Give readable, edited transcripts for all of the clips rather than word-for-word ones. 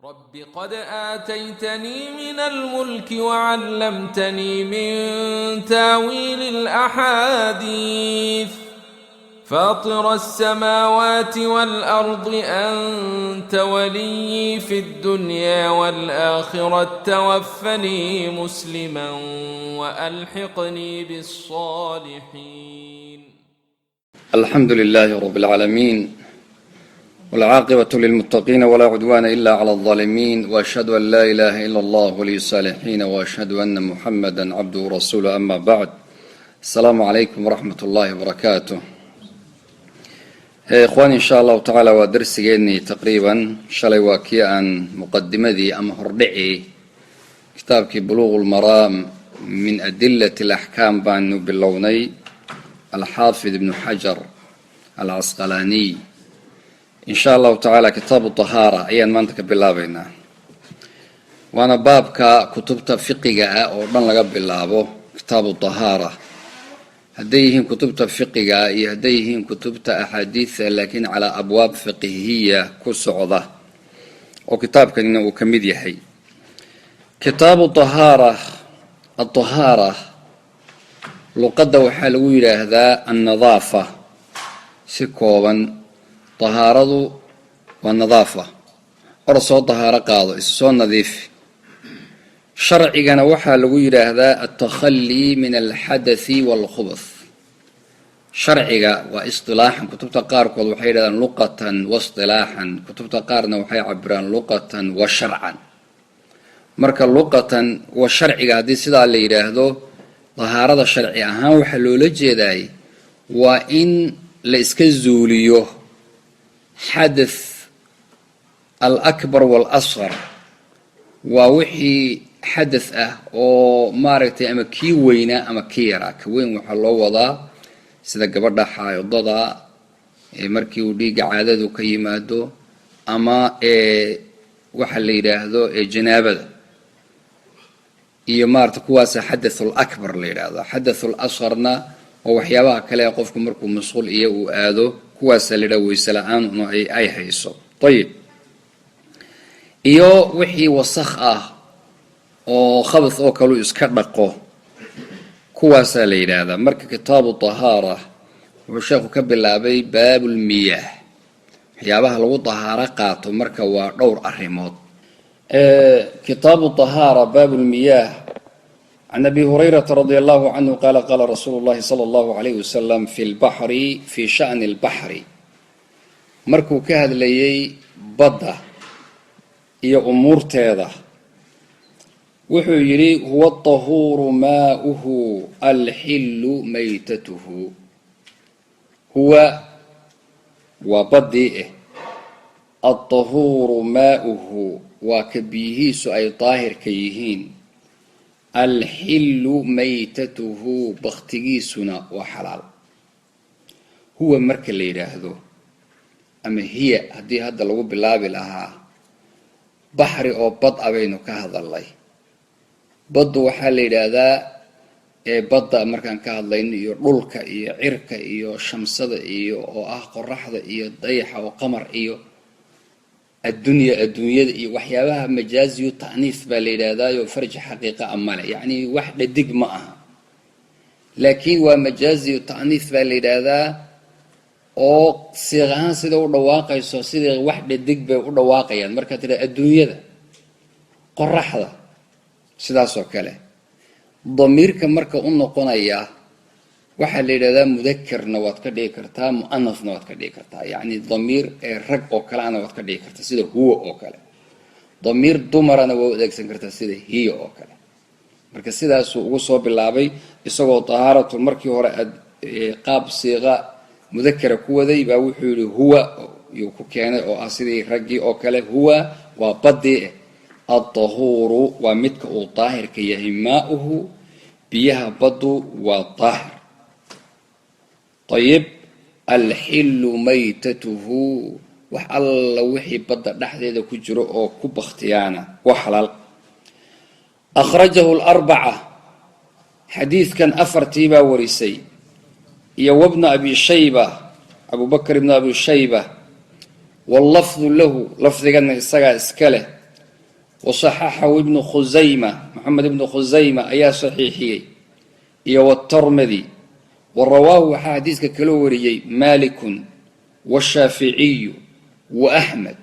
رب قد آتيتني من الملك وعلمتني من تاويل الأحاديث فاطر السماوات والأرض أنت وليي في الدنيا والآخرة توفني مسلما وألحقني بالصالحين. الحمد لله رب العالمين، والعاقبة للمتقين، ولا عدوان إلا على الظالمين، وأشهد أن لا إله إلا الله ولي الصالحين، وأشهد أن محمدا عبده ورسوله، أما بعد، السلام عليكم ورحمة الله وبركاته. Ikhwaan, in sha Allahu tacaala waa darsigeennii taqriiban shalay waa kii aan muqadimadii ama hordhicii kitaabkii Buluuq lmaraam min adilati alaxkaam baanu bilownay, Alxaafid Ibnu Xajar Alcasqalaaniy. In sha Allahu tacaala kitaabu tahaara ayaan maanta ka bilaabaynaa, waana baabka kutubta fiqiga ah oo dhan laga bilaabo kitaabu tahaara, hadday yihiin kutubta fiqiga iyo hadday yihiin kutubta axaadiida, laakiin calaa abwaab fiqhiya ku socda oo kitaabkanina uu ka mid yahay kitaabu tahaara. Atahaara luqadda waxaa lagu yidhaahdaa annadaafa. Si kooban, tahaaradu waa nadaafa, or soo tahaaro qaado, isu soo nadiifi. Sharcigana waxaa lagu yidhaahdaa altakhalii min alxadathi waalkhubath. Sharciga waa istilaaxan. Kutubta qaarkood waxay yidhahdaan luqatan wa istilaaxan, kutubta qaarna waxay cabiraan luqatan wa sharcan. Marka luqatan wa sharciga haddii sidaa la yidhaahdo, dahaarada sharci ahaan waxaa loola jeedaay waa in la iska zuuliyo xadath alakbar waalasqar, waa wixii xadath ah oo maaragtay ama kii weynaa ama kii yaraa. Ka weyn waxaa loo wadaa sida gabadha xaayidada markii uu dhiigga caadadu ka yimaado, ama waxa la yidhaahdo janaabada iyo maarata, kuwaasa xadathul akbar la yidhaahdo. Xadathul asqarna waa waxyaabaha kale ee qofku markuu masquul iyo uu aado, kuwaasa la yidhaha weyse la-aan un ay hayso. Ayib, iyo wixii wasakh ah oo khabath oo kaleu iska dhaqo, kuwaasaa la yidhaahdaa. Marka kitaabu tahaara wuxuu sheekhu ka bilaabay baabulmiyaah, waxyaabaha lagu tahaaro qaato. Marka waa dhowr arrimood. Kitaabu tahaara, baabulmiyaah. Can Abi Hurayrata radia Allahu canhu qaala qaala rasuulu llahi sala Allahu alayh wasalam fi lbaxri, fii sha'ni lbaxri, markuu ka hadlayey badda iyo umuurteeda, wuxuu yidhi: "Huwa aطahuuru maauhu alxilu maytatuhu." Huwa waa baddii alطahuuru maauhu, waa ka biyihiisu ay daahirka yihiin, alxilu maytatuhu, baktigiisuna waa xalaal. Huwa marka la yidhaahdo ama hiya haddii hadda lagu bilaabi lahaa, baxri oo bad a baynu ka hadalnay. Baddu waxaa la yidhaahdaa ee badda markaan ka hadlayno iyo dhulka iyo cirka iyo shamsada iyo oo ah qoraxda iyo dayaxa oo qamar iyo addunya, adduunyada iyo waxyaabaha majaaziyu ta'niis baa la yidhaahdaayo farji xaqiiqa a male, yacni wax dhadig ma aha, laakiin waa majaaziyu ta'niis baa la yidhaahdaa, oo siiq ahaan sida u dhawaaqayso sidii wax dhadig bay u dhawaaqayaan. Markaad tidhaha adduunyada, qoraxda, sidaas oo kale. Damiirka marka u noqonaya waxaa la yidhahdaa mudakerna waad ka dhigi kartaa, mu'anasna waad ka dhigi kartaa, yacni damiir ee rag oo kaleana waad ka dhigi kartaa sida huwa oo kale, damiir dumarana waa u adeegsan kartaa sida hiya oo kale. Marka sidaasuu ugu soo bilaabay, isagoo tahaaratu markii hore aad qaab siiqa mudakara ku waday baa wuxuu yihi huwa yuu ku keenay, oo ah sidii raggii oo kale. Huwa waa badii altahuuru, waa midka uu daahirka yahay, maauhu, biyaha baddu waa daahir. Ayib, alxilu maytatuhu, wax alla wixii badda dhexdeeda ku jiro oo ku baktiyaana waa xalaal. Akhrajahu larbaca, xadiidkan afartii baa warisay, iyo wabna Abi Shayba, Abubakr ibnu Abi Shayba. Wallafdu lahu, lafdigana isagaa iska leh. Wasaxaxahu Ibnu Khusayma, Moxamed Ibnu Khusayma ayaa saxiixiyey, iyo watermidi. Wa rawaahu, waxaa xadiiska kaloo wariyey Malikun washaaficiyu wa Axmed.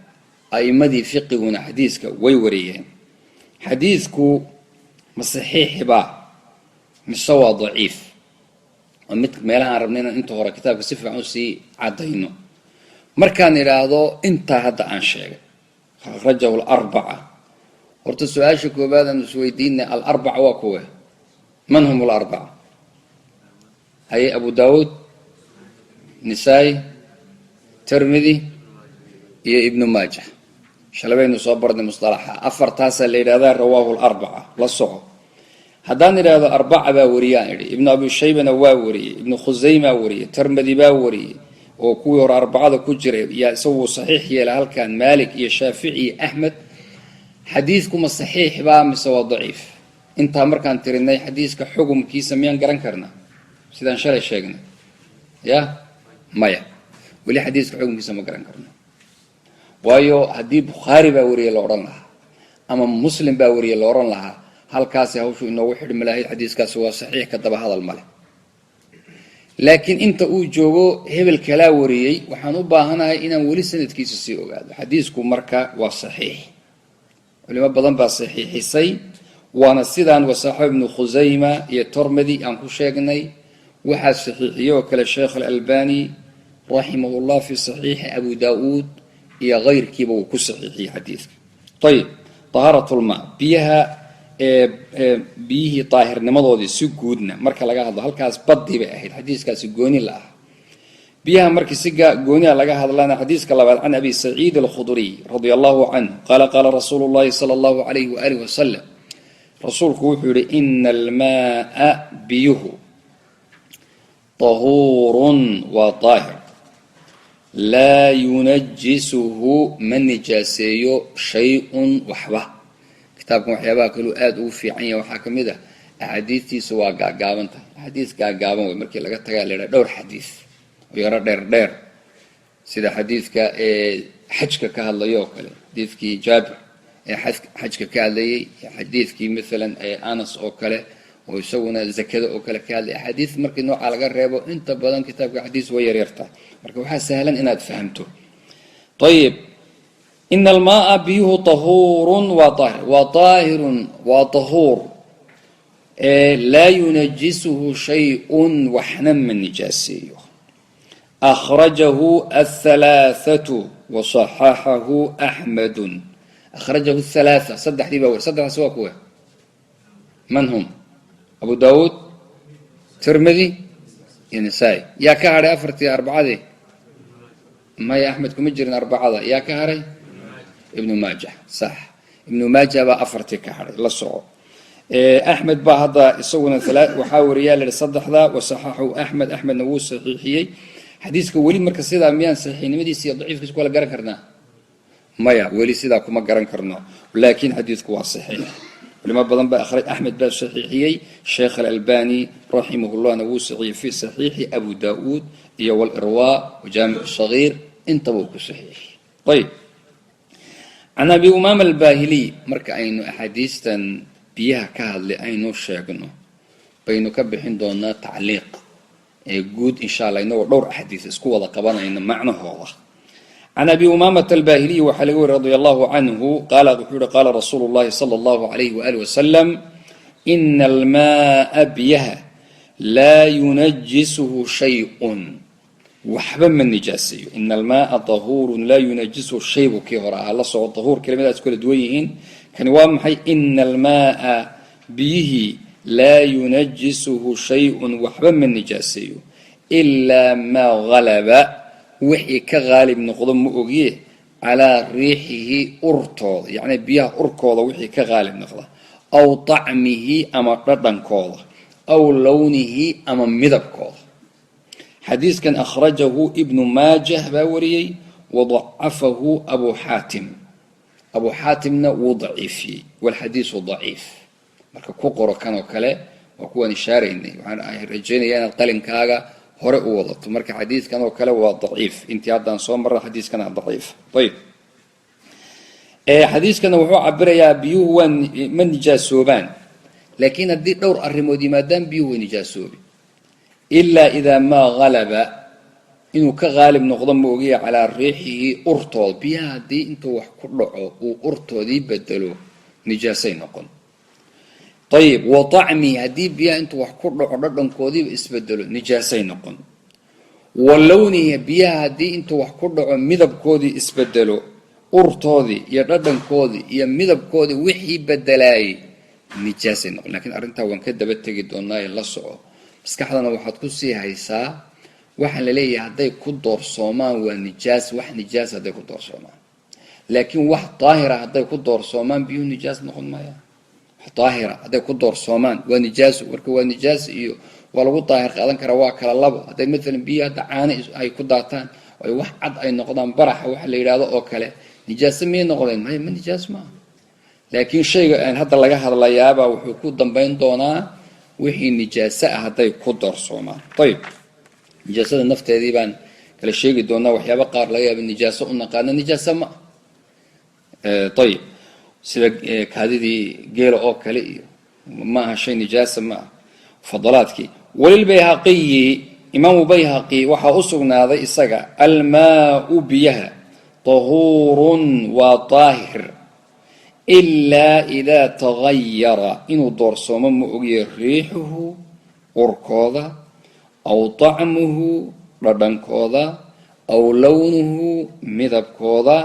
A'imadii fiqiguna xadiiska way wariyeen. Xadiidku ma saxiixibaa mise waa daciif? Waa mid meelahaan rabnay inaan inta hore kitaabka si fiican usii caddayno. Markaan idhaahdo intaa hadda aan sheegay, akhrajahu alarbaca, horta su-aasha koobaad aan isweydiinay, alarbaca waa kuwe? Man hum alarbaca? Haye, Abu Daawuud, Nisaa-i, Tirmidi iyo Ibnu Maaja. Shalay baynu soo barnay musطalaxa, afartaasaa la yidhahdaa. Rawaahu larbaca, la soco. Haddaan idhaahdo arbaca baa wariyaan idhi, Ibnu Abi Shaybana waa wariyey, Ibnu Khusaymaa wariyey, Tirmidi baa wariyey oo kuwii hore arbacada ku jiray, yaa isagu saxiix yeela halkan, Maalik iyo Shaafici iyo Axmed. Xadiidku ma saxiix baa mise waa daciif? Intaa markaan tirinay, xadiiska xukumkiisa miyaan garan karnaa sidaan shalay sheegnay? Ya, maya, weli xadiiska xukumkiisa ma garan karno. Waayo, haddii Bukhaari baa wariye la odhan lahaa ama Muslim baa wariye la odhan lahaa, halkaasi hawshu inoogu xidhmi lahayd. Xadiiskaasi waa saxiix, ka daba hadal male. Laakiin inta uu joogo hebel kalaa wariyey, waxaan u baahanahay inaan weli sanadkiisa sii ogaado. Xadiisku marka waa saxiix, culimo badan baa saxiixisay, waana sidaan wasaxo Ibnu Khusayma iyo Tormedi aan ku sheegnay. Waxaa saxiixiyey oo kale Sheekh Alalbani raximahullah fi saxiixi Abu Daauud iyo keyrkiiba uu ku saxiixiyey xadiidka. Ayib, tahaaratulmaa, biyaha, biyihii daahirnimadoodii si guudna marka laga hadlo, halkaas badii bay ahayd, xadiiskaasi gooni la ah. Biyaha markii si gooniha laga hadlana, xadiiska labaad, can Abi Saciid Alkhudriy radia allahu canhu qaala, qaala rasuulu llahi sala allahu alayhi waaalih wasalam, rasuulku wuxuu yihi: "Ina almaaa, biyuhu, tahuurun, waa daahir, laa yunajisuhu, ma nijaaseeyo, shay-un, waxba." Kitaabkan waxyaabaha kaluu aada ugu fiican yahay waxaa ka mid ah axaadiistiisu waa gaagaaban tahay. Axaadiis gaagaaban wey. Markii laga tagaa la yidhaha dhowr xadiis oo yaro dheer dheer, sida xadiidka ee xajka ka hadlaya oo kale, xadiidkii Jaabir ee xajka ka hadlayay, xadiidkii maalan ee Anas oo kale oo isaguna zakada oo kale ka hadlay. Axaadiis markii noocaa laga reebo, inta badan kitaabka xadiis way yaryartahay, marka waxaa sahlan inaad fahamto. Ayib, ina almaaa, biyuhu, tahuurun, waa daahir, waa daahirun, waa tahuur, laa yunajisuhu shay-un, waxna ma nijaaseeyo. Akhrajahu athalaathatu wasaxaxahu Axmedun. Akhrajahu halaatha, saddexdii baa weri. Saddexdaas waa kuwa? Man hum? Abu Daawuud, Tirmidi iyo Nisaa-i. Yaa ka hadhay afartii, arbacadii? Maya, Axmed kuma jirin arbacada. Yaa ka hadhay? Ibnu Maaja, sax. Ibnu Maaja baa afartii ka hadhay, la soco. Axmed baa hadda isaguna waxaa wariyaa la yihi saddexda. Wasaxaxu Axmed, Axmedna wuu saxiixiyey xadiiska. Weli marka sidaa miyaan saxiixnimadiisa iyo daciifkiisa kala garan karnaa? Maya, weli sidaa kuma garan karno, laakiin xadiisku waa saxiix. Culimo badan baa Axmed baa saxiixiyey, Sheekh Alalbani raximahullahna wuu saxiixiyey fi saxiixi Abu Daauud iyo walirwa wajaamic sagiir, intaba uu ku saxiixiyey. Ayib, can Abi Umaama Albaahiliy. Marka aynu axaadiistan biyaha ka hadlay aynu sheegno, baynu ka bixin doonaa tacliiq ee guud, insha Allah, inagoo dhowr axaadiis isku wada qabanayno macnahooda. Can Abi Umaamata Albaahiliyi waxaa laga wariy radia allahu canhu qaala, wuxuu yihi: qaala rasuulu llahi sala allahu alayhi waali wasalam: "Ina almaaa, biyaha, laa yunajisuhu shay-un, waxba ma nijaaseeyo." Ina almaaa tahuurun laa yunajisuhu shay buu kii hore ahaa, la soco. Tahuur kelimadaas kala duwan yihiin. Kani waa maxay? Ina almaaa, biyihii, laa yunajisuhu shay-un, waxba ma nijaaseeyo, ilaa maa halaba, wixii ka qaalib noqdo ma ogiye, calaa riixihi, urtooda, yacni biyaha urkooda wixii ka qaalib noqda, aw طacmihi, ama dhadhankooda, aw lownihi, ama midabkooda. Xadiiskan akhrajahu Ibnu Maajah baa wariyey, wadacafahu Abu Xaatim, Abu Xaatimna wuu daciifiyey. Walxadiisu daciif. Marka ku qoro kan oo kale, waa kuwaan ishaaraynay. Waxaan rajaynaya inaad qalinkaaga hore u wadato. Marka xadiiskan oo kale waa daciif. Intii haddaan soo marra xadiiskana daciif. Ayib, Xadiiskana wuxuu cabirayaa biyuhu waa ma nijaasoobaan, laakiin haddii dhowr arrimood yimaadaan biyuhu way nijaasoobi. Ilaa idaa maa halaba, inuu ka qaalib noqdo ma ogiya, calaa riixihi, urtood. Biyaha haddii intuu wax ku dhaco uu urtoodii bedelo, nijaasay noqon. Ayib, wa طacmihi, haddii biyaha intuu wax ku dhaco dhadhankoodiiba isbedelo, nijaasay noqon. Wa lownihi, biyaha haddii intuu wax ku dhaco midabkoodii isbedelo, urtoodii iyo dhadhankoodii iyo midabkoodii wixii bedelaayey, nijaasay noqon. Lakiin arrintaa waan ka daba tegi doonaa ee la soco. Maskaxdana waxaad ku sii haysaa waxaan laleeyahay hadday ku doorsoomaan waa nijaas, wax nijaas hadday ku doorsoomaan. Laakiin wax daahira hadday ku doorsoomaan biyuhu nijaas noqon maayaan. Wax daahira hadday ku doorsoomaan waa nijaaso. Marka waa nijaas iyo waa lagu daahir qaadan karaa waa kala labo. Hadday maalan biyo hadda caano ay ku daataan, ay wax cad ay noqdaan, baraxa waxa la yidhahdo oo kale, nijaaso miyay noqdeen? Maya, ma nijaas maaha. Laakiin shayga aan hadda laga hadlayaabaa wuxuu ku dambayn doonaa wixii nijaaso ah hadday ku doorsoomaan. Ayib, nijaasada nafteedii baan kala sheegi doonaa. Waxyaaba qaar laga yaaba nijaaso u naqaano nijaaso ma ah. Ayib, sida kaadidii geela oo kale iyo ma aha shay nijaasa ma ah. Fadalaadkii walilbayhaqiyi, imaamu bayhaqi waxaa u sugnaaday isaga: almaau, biyaha, tahuurun, waa daahir, ilaa idaa tagayara, inuu doorsoomo ma ogyahay, riixuhu, urkooda, aw طacmuhu, dhadhankooda, aw lownuhu, midabkooda,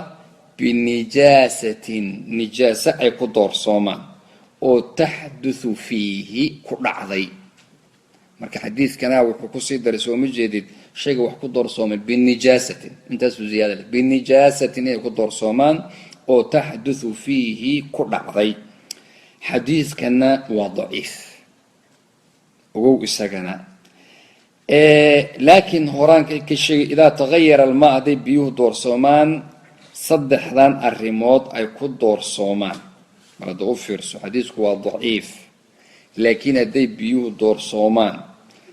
binijaasatin, nijaase ay ku doorsoomaan oo taxduthu fiihi, ku dhacday. Marka xadiidkana wuxuu kusii daray, sooma jeedid, shayga wax ku doorsoomay binijaasatin, intaasuu ziyaada leh, binijaasatin inay ku doorsoomaan oo taxduthu fiihi, ku dhacday. Xadiidkana waa daciif, ogow isagana. Laakiin horaan ka sheegay, idaa tagayara almaa, hadday biyuhu doorsoomaan, saddexdan arrimood ay ku doorsoomaan. Mar hadda u fiirso, xadiisku waa daciif, laakiin hadday biyuhu doorsoomaan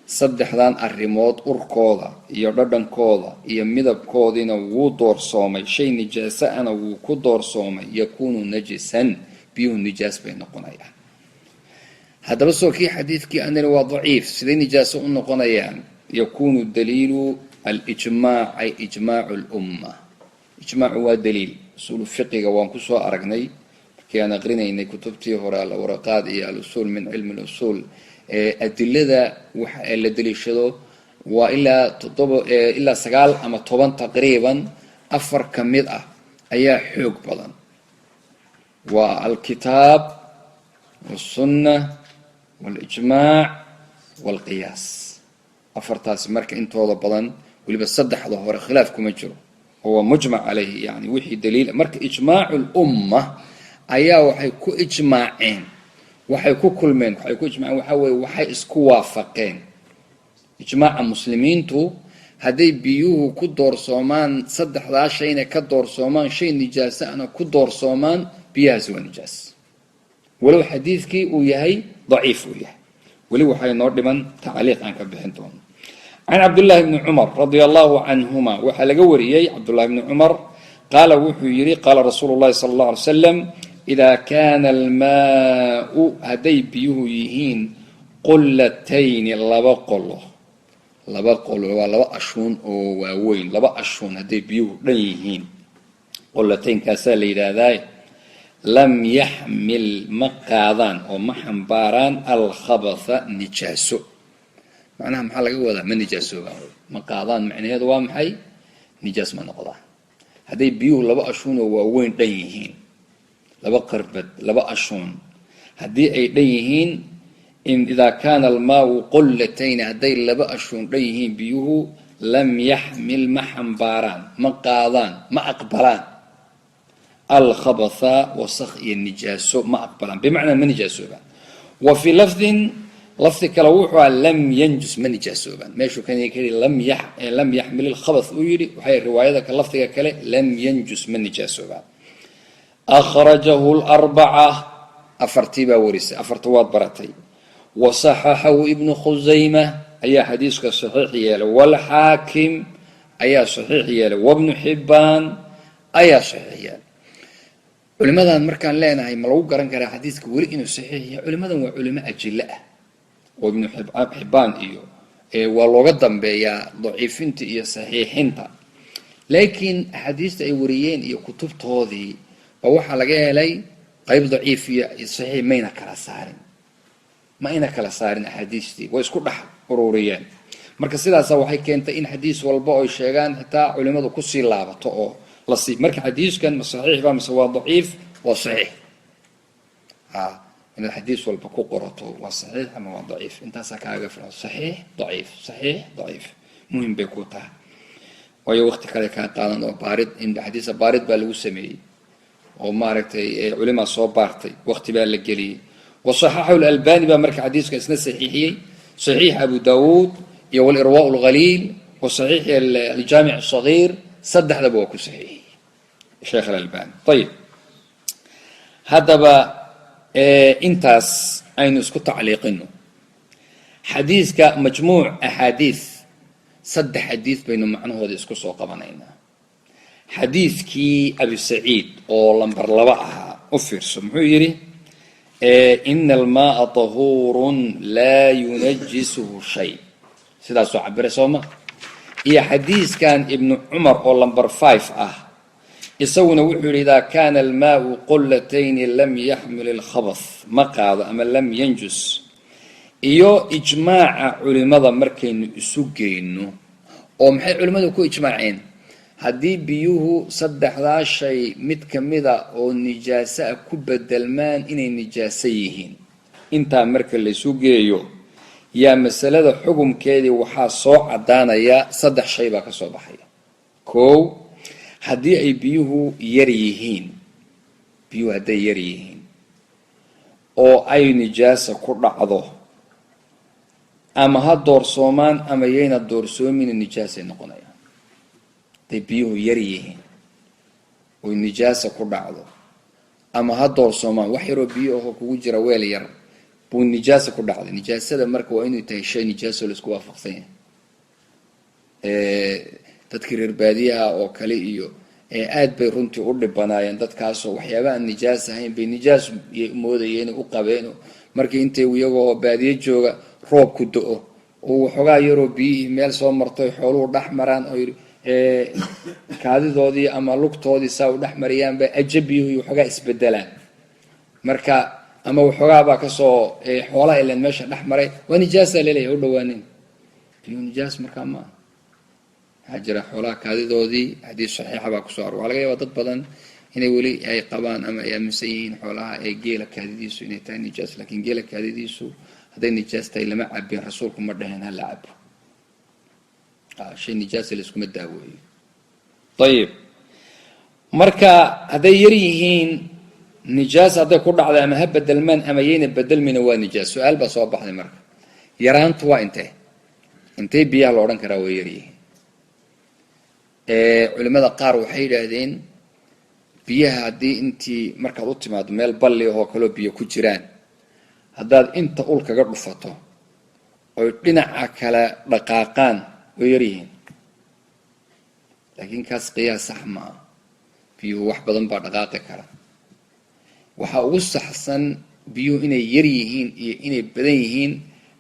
saddexdan arrimood, urkooda iyo dhadhankooda iyo midabkoodiina wuu doorsoomay, shay nijaaso ana wuu ku doorsoomay, yakuunu najisan, biyuhu nijaas bay noqonayaan. Haddaba soo kii xadiidkii anani waa daciif, siday nijaaso u noqonayaan? Yakunu daliilu alijmaac, ay ijmaacu lumma. Ijmaacu waa daliil. Usuulu fiqiga waan kusoo aragnay markii aan aqrinaynay kutubtii hore, alawraqaad iyo alusuul min cilmi lusuul. Adilada wax la daliishado waa ilaa 7 ilaa 9 ama 10 taqriiban. Afar ka mid ah ayaa xoog badan: waa alkitaab walsunna walijmaac walqiyaas. Afartaasi marka intooda badan, weliba saddexda hore khilaaf kuma jiro oo waa mujmac caleyhi, yani wixii daliil. Marka ijmaacu lumma ayaa waxay ku ijmaaceen, waxay ku kulmeen, waxay ku ijmaceen, waxaa weeye waxay isku waafaqeen ijmaaca muslimiintu: hadday biyuhu ku doorsoomaan saddexdaa shayna, ka doorsoomaan, shay nijaaso ana ku doorsoomaan, biyahaasi waa nijaas, walow xadiidkii uu yahay daciif uu yahay. Weli waxay noo dhiman tacliiq aan ka bixin doono. Can Cabdullaahi bni Cumar radia allahu canhuma, waxaa laga wariyey Cabdullahi bni Cumar, qaala, wuxuu yidhi: qaala rasuulu llahi sala allah alay slam: idaa kaana almaau, hadday biyuhu yihiin, qullatayni, laba qolo, laba qolo waa laba ashuun oo waaweyn, laba ashuun hadday biyuhu dhan yihiin, qullataynkaasaa la yidhaahdaa, lam yaxmil, ma qaadaan oo ma xambaaraan, alkhabatha, nijaaso. Macnaha maxaa laga wadaa? Ma nijaasoobaan, ma qaadaan. Macnaheedu waa maxay? Nijaas ma noqdaan hadday biyuhu laba ashuun oo waaweyn dhan yihiin, laba qarbad, laba ashuun haddii ay dhan yihiin. In idaa kaana almaau qullatayni, hadday laba ashuun dhan yihiin biyuhu, lam yaxmil, ma xambaaraan, ma qaadaan, ma aqbalaan, alkhabatha, wasakh iyo nijaaso ma aqbalaan, bimacnaa ma nijaasoobaan. Wa fii lafdin, lafdi kale wuxuu aha: lam yanjus, ma nijaasoobaan. Meeshuu kan ka yidhi lam yaxmil ilkhabath uu yidhi, waxay riwaayada lafdiga kale lam yanjus, ma nijaasoobaan. Akhrajahu larbaca, afartii baa warisay. Afarta waad baratay. Wasaxaxahu Ibnu Khusayma ayaa xadiiska saxiix yeelay, walxaakim ayaa saxiix yeelay, wabnu Xibbaan ayaa saxiix yeelay. Culimadan markaan leenahay ma lagu garan karaa xadiiska weli inuu saxiix yahay, culimadan waa culimo ajilo ah oo Ibnu Xibbaan iyo waa looga dambeeyaa daciifinta iyo saxiixinta, laakiin axaadiista ay wariyeen iyo kutubtoodii ba waxaa laga helay qayb daciif iyo saxiix, mayna kala saarin, ma ayna kala saarin axaadiistii, way isku dhex ururiyeen. Marka sidaasa waxay keentay in xadiis walba oy sheegaan xitaa culimadu kusii laabato oo lasii. Marka xadiiskan ma saxiix ba mise waa daciif? Waa saxiix. Inaad xadiis walba ku qorato waa saxiix ama waa daciif, intaasaa kaaga filan. Saxiix, daciif, saxiix, daciif, muhim bay ku tahay, waayo waqti kale kaa qaadan oo baarid in xadiisa baarid baa lagu sameeyey oo maaragtay culimaa soo baartay, waqti baa la geliyey. Wasaxaxahu Lalbani baa marka xadiiska isna saxiixiyey, saxiix Abu Dawuud iyo walirwaa lghaliil wa saxiix aljaamic asagiir, saddexdaba waa ku saxiixiyey Sheekh Alalbani. Ayib, haddaba intaas aynu isku tacliiqino xadiiska majmuuc axaadiis, saddex xadiis baynu macnahooda isku soo qabanaynaa. Xadiiskii Abi Saciid oo lamber 2 ahaa u fiirso, muxuu yidhi? Ina almaaa tahuurun laa yunajisuhu shay, sidaasoo cabire sooma? Iyo xadiiskan Ibnu Cumar oo lamber 5 ah, isaguna wuxuu yidhi: idaa kaana almaau qullatayni lam yaxmil ilkhabath, ma qaado ama lam yanjus. Iyo ijmaaca culimada markaynu isu geyno, oo maxay culimmadu ku ijmaaceen? Haddii biyuhu saddexdaa shay mid kamida oo nijaaso ah ku bedelmaan, inay nijaaso yihiin. Intaa marka laysu geeyo yaa masalada xukumkeedii waxaa soo caddaanaya, saddex shay baa ka soo baxaya. Kow, haddii ay biyuhu yar yihiin, biyuhu hadday yar yihiin oo ay nijaasa ku dhacdo, ama ha doorsoomaan ama yayna doorsoomin, nijaasay noqonayaan. Hadday biyuhu yar yihiin oy nijaasa ku dhacdo, ama ha doorsoomaan, wax yaroo biyo ahoo kugu jira weel yar buu nijaasa ku dhacday. Nijaasada marka waa inuu tahay shay nijaaso laisku waafaqsan yahay. Dadkii reer baadiyaha oo kale iyo aad bay runtii u dhibanaayeen dadkaasoo waxyaaba aan nijaas ahayn bay nijaas moodayeen, u qabeen. Markii intay iyagoo baadiye jooga roobku do-o oo waxoogaa yaroo biyihii meel soo martoy, xooluhu dhex maraan, oy kaadidoodii ama lugtoodii saa u dhex mariyaan, bay aja biyuhu iyo waxoogaa isbedelaan. Marka ama waxoogaabaa kasoo xoolaha ilan meesha dhex maray, waa nijaasa laleeyahay, u dhawaanin biyuhu. Nijaas markaa maaha. Waxaa jira xoolaha kaadidoodii, xadiis saxiixa baa kusoo aror. Waxaa laga yaabaa dad badan inay weli ay qabaan ama ay aaminsan yihiin xoolaha ee geela kaadidiisu inay tahay nijaas, lakiin geela kaadidiisu hadday nijaas tahay lama cabin, rasuulku ma dhaheen hala cabo. Shay nijaasa laiskuma daaweeyo. Ayib, marka hadday yar yihiin, nijaas hadday ku dhacday, ama ha bedelmaan ama yayna bedelmina, waa nijaas. Su-aal baa soo baxday marka: yaraantu waa intee? Intee biyaha la odhan karaa way yaryihiin? Culimada qaar waxay yidhaahdeen biyaha haddii intii markaad u timaado meel balli ahoo kaloo biyo ku jiraan, haddaad inta ul kaga dhufato oy dhinaca kale dhaqaaqaan, way yaryihiin. Laakiin kaas qiyaas sax ma ah, biyuhu wax badan baa dhaqaaqi kara. Waxaa ugu saxsan biyuhu inay yar yihiin iyo inay badan yihiin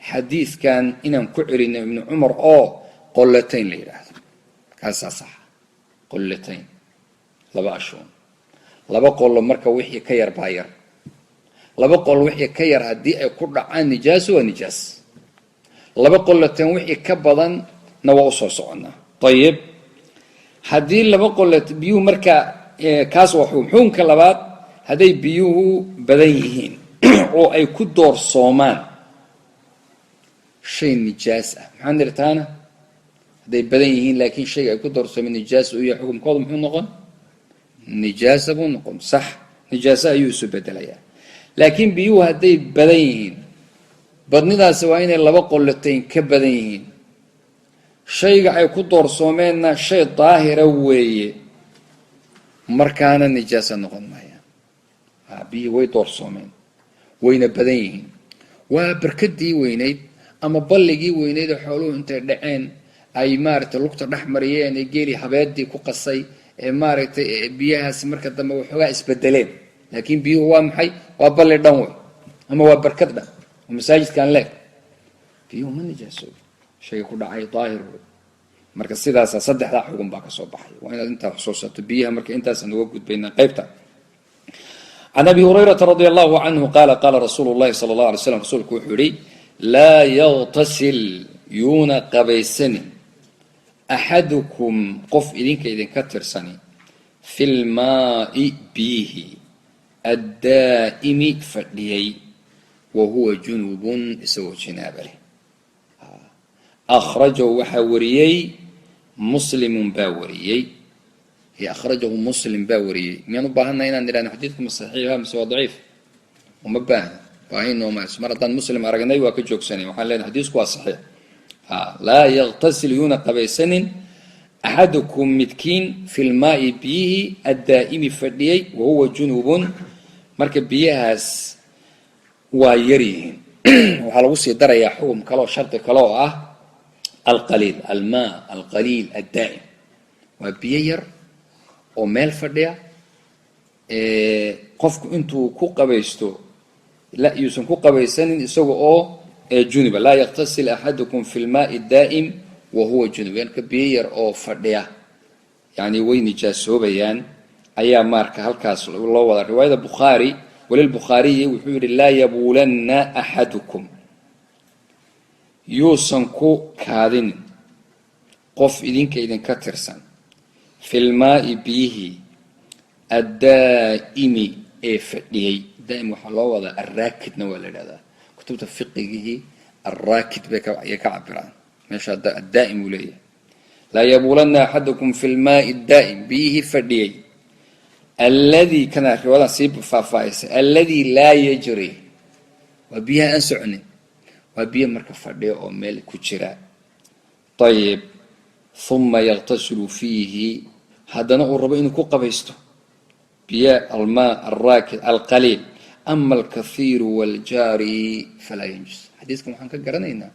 xadiidkan inaan ku celino Ibnu Cumar oo qollatayn la yidhaahdo, kaasaa saxa. Qollatayn, laba ashuun, laba qollo. Marka wixii ka yar baa yar. Laba qol wixii ka yar haddii ay ku dhacaan nijaaso, waa nijaas. Laba qollateen wixii ka badanna waa usoo soconnaa. Ayib, haddii laba qollat biyuhu marka kaas waa xukum. Xukunka labaad, hadday biyuhu badan yihiin oo ay ku doorsoomaan shay nijaas ah, maxaan niri taana? Hadday badan yihiin laakiin shayga ay ku doorsoomeen nijaas uu yahay, xukumkooda muxuu noqon? Nijaasa buu noqon, sax, nijaase ayuu isu bedelayaa. Laakiin biyuhu hadday badan yihiin, badnidaasi waa inay laba qollatayn ka badan yihiin, shayga ay ku doorsoomeenna shay daahira weeye, markaana nijaasa noqon maayaan. Biyihii way doorsoomeen, wayna badan yihiin, waa barkadii weynayd ama balligii weynayd oo xooluhu intay dhaceen ay maaragtay lugta dhex mariyeen, ee geelii habeedii ku qasay, ee maaragtay biyahaasi marka dambe waxoogaa isbedeleen. Laakiin biyuhu waa maxay? Waa balli dhan wey, ama waa barkad dhan oo masaajidkaan leeg. Biyuhu ma nijaasoobi, shayga ku dhacay daahir wey. Marka sidaasa saddexdaa xugun baa kasoo baxay. Waa inaad intaa xusuusato biyaha. Marka intaasaan uga gudbaynaa qaybta. Can abi hurayrata radia allahu canhu qaala, qaala rasuulu llahi sala allah alay slam, rasuulku wuxuu yihi: laa yaktasil, yuuna qabaysanin, axadukum, qof idinka idinka tirsani, fi lmaai, biyihi, addaa'imi, fadhiyey, wa huwa junubun, isagoo jinaaba leh. Akhrajahu, waxaa wariyey, muslimun baa wariyey. Akhrajahu Muslim baa wariyey. Miyaan u baahannahay inaan idhahno xadiidku ma saxiixa mise waa daciif? Uma baahna, baahi nooma. Mar haddaan Muslim aragnay, waa ka joogsanay. Waxaan leenahay xadiisku waa saxiix. Laa yaktasil, yuuna qabaysanin, axadukum, midkiin, fi lmaai, biyihii, addaa'imi, fadhiyey, wahuwa junubun. Marka biyahaas waa yar yihiin. Waxaa lagu sii darayaa xukum kale oo shardi kale oo ah alqaliil, almaa alqaliil addaa'im. Waa biyo yar oo meel fadhiya. Qofku intuu ku qabaysto, yuusan ku qabaysanin isaga oo junuba. Laa yaktasil axadukum fi lmaai daa'im wahuwa junub. Marka biyo yar oo fadhiya yani way nijaasoobayaan ayaa marka halkaas loo wadaa. Riwaayada Bukhaari, walilbukhaariyi, wuxuu yihi: laa yabuulanna axadukum, yuusan ku kaadinin qof idinka idinka tirsan, fi lmaai, biyihii, addaa'imi, ee fadhiyey. Daa'im waxaa loo wadaa arraakidna waa la yidhahdaa. Kutubta fiqigihii arraakid bay ayay ka cabiraan. Meesha addaa'im uu leeyahay, laa yabuulanna axadukum fi lmaai daa'im, biyihii fadhiyey, alladii, kana riwaayadan sii faahfaahisay, alladii laa yajri, waa biyaha aan soconin, waa biyo marka fadhiya oo meel ku jira. Ayib, uma yaktasilu fiihi, haddana uu rabo inuu ku qabaysto biyo, almaa alraakid alqaliil. Ama alkathiiru waljaari falaa yanjus. Xadiiskan waxaan ka garanaynaa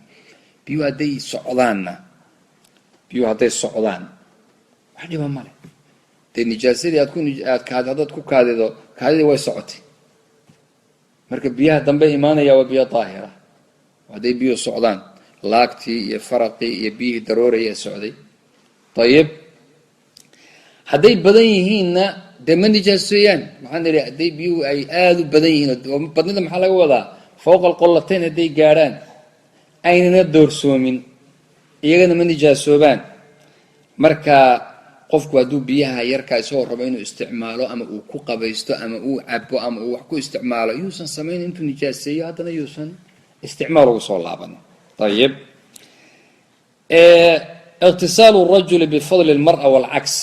biyuhu hadday socdaanna, biyuhu hadday socdaan wax dhiba male. Dee nijaasadii aad ku aad kaad haddaad ku kaadido, kaadidii way socotay. Marka biyaha dambe imaanaya waa biyo daahira hadday biyuhu socdaan, laagtii iyo faraqii iyo biyihii darooraya ee socday. Ayib, hadday badan yihiinna dee ma nijaaseeyaan. Waxaan idhi hadday biyuhu ay aada u badan yihiin, badnida maxaa laga wadaa? Fowqa alqollatayn hadday gaadhaan, aynana doorsoomin, iyagana ma nijaasoobaan. Marka qofku hadduu biyaha yarkaa isagoo rabo inuu isticmaalo, ama uu ku qabaysto, ama uu cabo, ama uu wax ku isticmaalo, yuusan samayn intuu nijaaseeyo haddana yuusan isticmaal ugu soo laaban. Ayib, iqtisaalu rajuli bifadli lmara walcaks.